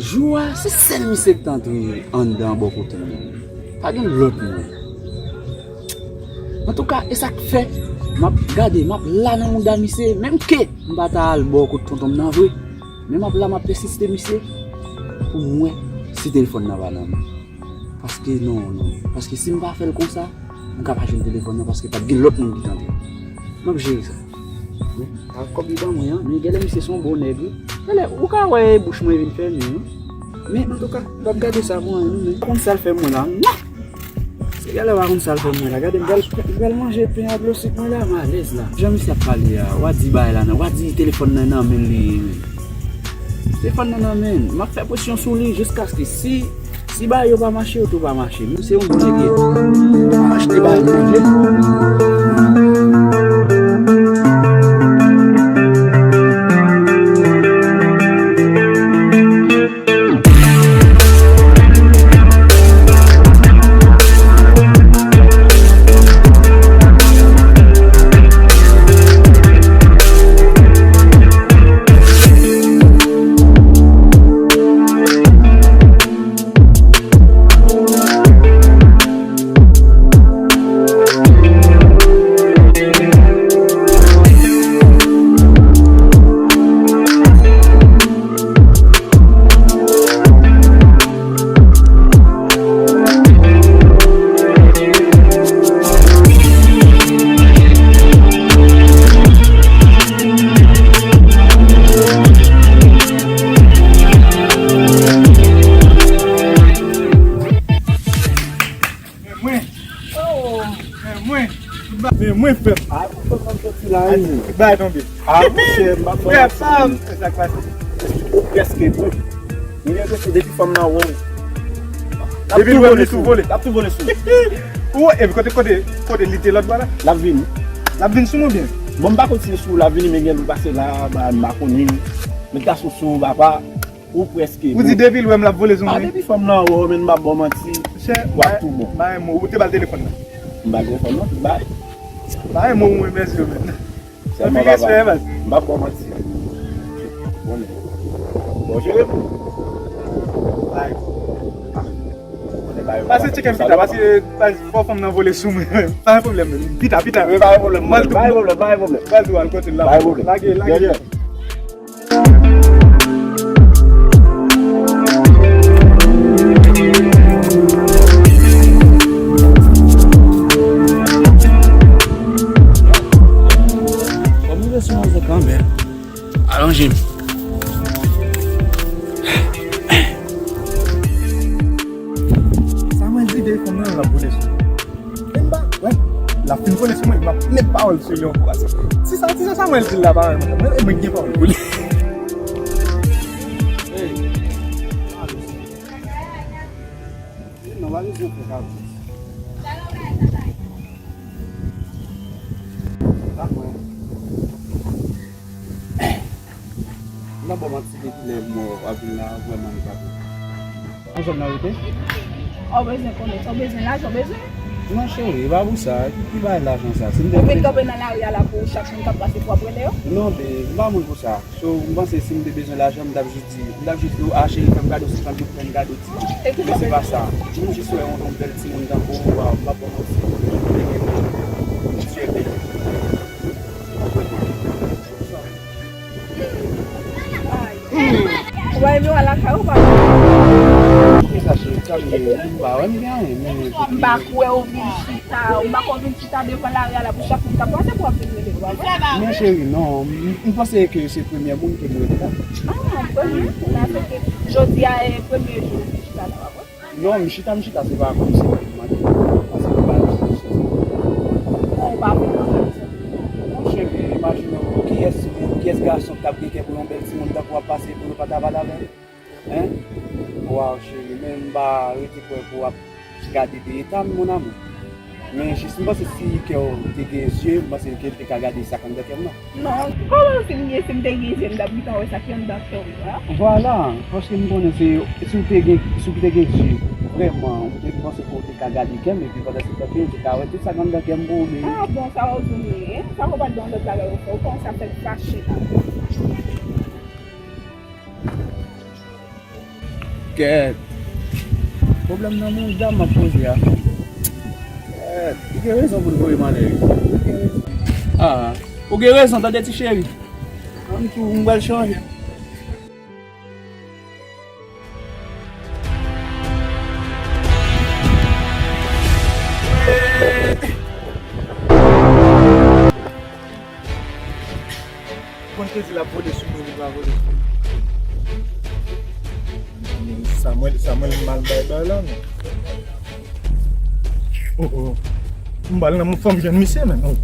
Jou a, se sèl misye ki t antre anndan bò kote m. Pa gen lòt moun. Antouka, e sa k fè, m ap gade, m ap la nan mouda misye, menm ke m pa ta al bò kote tonton m nan vre. Men m ap la, m ap pèsiste misye pou m wè si telefòn nan pa nan men. Paske non, non. Paske si m pa fè l konsa, m ka pa jwenn telefòn nan paske pa t gen lòt moun ki tande. M ap jere sa. Wi. Ak kòb li ban mwen an, men genlè misye se yon bon nèg, wi. Genlè, ou ka wè bouch mwen vin fèmen, wi. Men antouka, m p ap gade sa pou anyen, non, men. Ou konn sa l fè mwen la, non! Se genlè ou pa konn sa l fè mwen la. Gade, m pral, m pral manje pen ak dlo sik mwen la, m alèz la. Jan misye ap pale a, w a di bagay la nan, w a di telefòn nan nan men l li ye, men. Telefòn nan nan men l. M ap fè presyon sou li jiskaske si, si bagay yo pa mache, yo tou pa mache. Men se yon bon nèg ye. M ap achte bagay manje. Mwen frè m. A, mwen fè m soti la, wi. Bay tonbe. A, monchè, m pa fè. Frè m, sa k pase? Ou prèske bon. Mwen gen enpresyon depi fanm nan wè w. Depi l wè m, li tou vole. L ap tou vole sou ou. Ou, epi kote, kote, kote li te lòt bò la? L ap vini. L ap vin sou mwen byen. Bon, m pa konn si l sou ou l ap vini, men gen lou pase la, ba, m pa konnen. Men ta sou sou, papa. Ou prèske bon. Ou di depi l wè m l ap vole sou mwen. A, depi fanm nan wè w, men m p ap ba w manti. Monchè, w ap tou bon. Bay mo, ou te ba l telefòn nan? M ba l telefòn nan, tout bay. Bay mo, mwen mèsi yo, men. Sèlman, papa, m p ap ba w manti. Bon, bon, jere pou ou. Bay. Pase tcheke m pita, pase, pase, fò fanm nan vole sou mwen. Pa gen pwoblèm, men. Pita, pita. Wi, pa gen pwoblèm, pa gen pwoblèm, pa gen pwoblèm. Pral tou al kote l la. Pa gen pwoblèm. Lage, lage. Yeah, yeah. Fò m rive sou manzè kanmenm. Alonje m. Sa mwen di de fanm nan, l ap vole sou mwen. Men m pa, wè, l ap fin vole sou mwen, m ap met pawòl sou li ankò. Ti sa, ti sa, sa mwen di la, pa wè, mwen, mwen, mwen gen pawòl pou li. Hey. Non, pa bezwen fè kabrit. Pa mwen. M nan bon manti depi lè mò ap vin la, vrèman li pa bon. Ansanm nan rete? Ou bezwen konnen, ou bezwen lajan, ou bezwen? Non, cheri, e pa pou sa. Ki, ki bagay lajan sa? Si m te... Ou vin kanpe nan lari a la pou chak moun k ap pase pou ap rele yo? Non, babe, m pa moun pou sa. So, m panse si m te bezwen lajan, m t ap jis di, m t ap jis di w, "A, cheri, fè m kado senkant goud, fè m kado di." Men se pa sa. M jis wè yon, yon bèl timoun tankou w, waw, m p ap ba w manti. M te gen plizyè bèl. Ou pa renmen w al lakay ou, pa? Kisa, cheri? Sa m ye? M pa wè m gen anyen, men... M pa kwè w vin chita, ou pa kwè w vin chita devan lari a la pou chak moun k ap pase pou w ap vin rele yo, pa vre? Men cheri, non, m, m panse ke se premye moun ke m rele la. Ah, premye moun, sa fè ke jodi a, e premye jou w vin chita la, pa vre? Non, m chita, m chita, se pa kòmsi mwen te mande, paske m pa yon sou sou. Bon, ou pa vin nan kay sa. Mon cheri, imajine w, kiyès moun, kiyès gason k t ap gen kè pou yon bèl timoun tankou w ap pase pou yo pa t ap al avè l? Hein? Waw, cheri, men m pa rete kwè pou w ap gade de eta m, mon amour. Men jis m panse si kè w te gen zye, m panse ke l te ka gade sa k anndan kè m nan. Non, kòman si m gen, si m te gen zye, m t ap gentan wè sa ki anndan kè w la? Vwala, paske m konnen se, si w te gen, si w te gen zye, vrèman, ou te panse ke w te ka gade kè m, epi pandan se tan ke w te ka wè tout sa k anndan kè m pou ou, men... Ah, bon, sa w di m ye, sa w pa t gen yon lòt bagay ou fè, ou kòmanse ap fè m fache la. Kèt. Pwoblèm nan mouda m ap poze a. Kèt. Li gen rezon pou l voye m anlè, wi. Li gen rezon. Ah, ou gen rezon, tande ti cheri. Ann tou, m pral chanje. Konn te di l ap vole sou mwen, li pa vole. Sa mwen, sa mwen mal bay bay la, non. Oh, oh. M bal nan mon fanm jwenn misye, men, oh.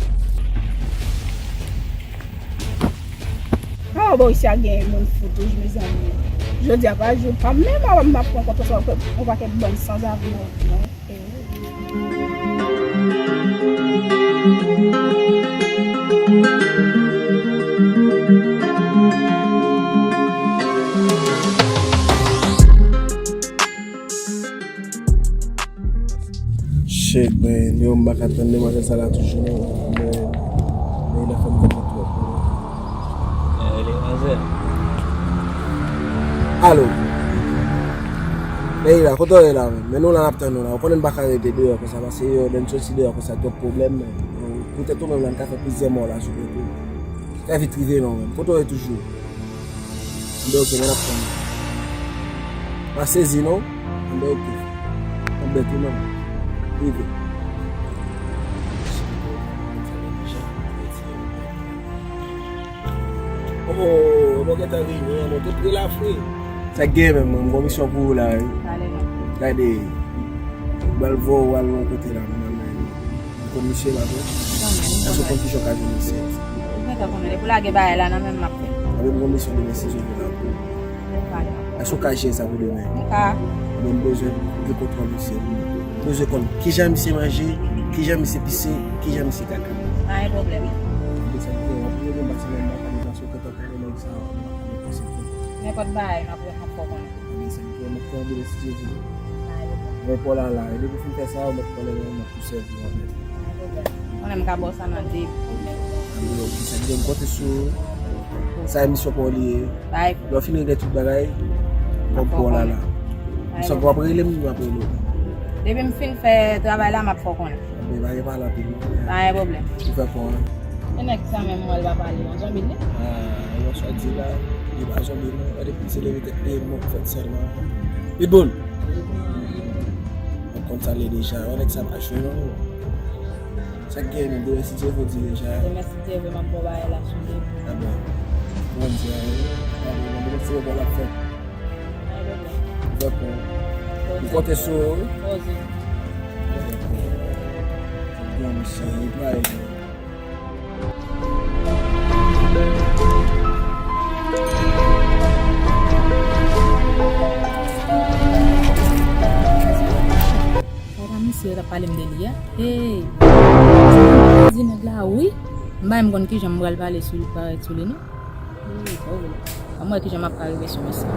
Oh, bon, isi a gen moun fou toujou, mezanmi. Jodi a pa jou pa m, men m ap pran kont yon pakèt bann sanzave, non. Shit, man. Yo, m pa ka tann demwazèl sa la toujou, non. Men, men, li fè m kontan twòp, man. Eh, demwazèl. Alo. Leila, kote w ye la, man? Men nou la, n ap tann nou la. Ou konnen n pa ka rete deyò konsa, paske yo, lè n soti deyò konsa, twòp pwoblèm, man. Poutèt ou menm la, n ka fè plizyè mò la sou kote. Trè vit rive non, man. Kote w ye toujou? Anben, oke, men n ap tann. Pa sezi non. Anben, oke. Anben, tou non. Rive. Oh, mwen gentan rive, mwen tout relafre. Sa k gen menm, mwen, m gon misyon pou ou la, wi. Gade, m pral voye w al yon kote la, mwen, mwen. Konn misye la vre? Èske w konn kijan w ka jwenn misye? Ou gentan konnen, depi w lage bagay la nan men m, m ap fè. Anben, m gon misyon demen, si Dye vle, la pou ou. Èske w ka jere sa pou demen? M ka. Anben, m bezwen gen kontwòl misye. M bezwen konn kijan misye manje, kijan misye pise, kijan misye kaka. Pa gen pwoblèm. Anben, sa vle di, w ap rele m, m pa ti manman, pa gen sa, w kontan pale nèg sa, w ap pale konsèy. Nenpòt bagay, m ap, m ap fè w konnen. Anben, sa vle di, m ap fè w demen, si Dye vle. Pa gen pwoblèm. Mwen pa w la la, e depi w fin fè sa, w mèt konnen mwen, m ap tou sèvi w anpil. Konnen m ka ba w sa nan de. Anben, ok, sa vle di m konte sou ou. Sa emisyon pa w li ye. Lè w fin regle tout bagay, kòm pa w la la. M santi w ap rele m, m ap rele w. Depi m fin fè travay la, m ap fè w konnen. Anben, pa gen pale anpil non. Pa gen pwoblèm. Ou fè kò an. E nèg sa menm, mwen, l pa pale, yon zonbi l ye? Ah, yon sòti la, li pa zonbi non. Gade pou se leve tèt li, mwen fèt sèlman. Pitbull! Mwen konn sa l ye deja, yon nèg sa pa jwe non. Sa k gen menm, demen si Dye vle di deja. Demen si Dye vle, m ap ba w bagay la sou li. Anben, kòman di a, anben, mwen se bon l ap fèt. Dakò. M konte sou ou wi. Bon, misye, li pa ye. Papa misye t ap pale m de li a. Hey! Di nèg la wi. M pa menm konn kijan m pral pale sou li, parèt sou li non. Ann wè kijan m ap ka rive sou misye.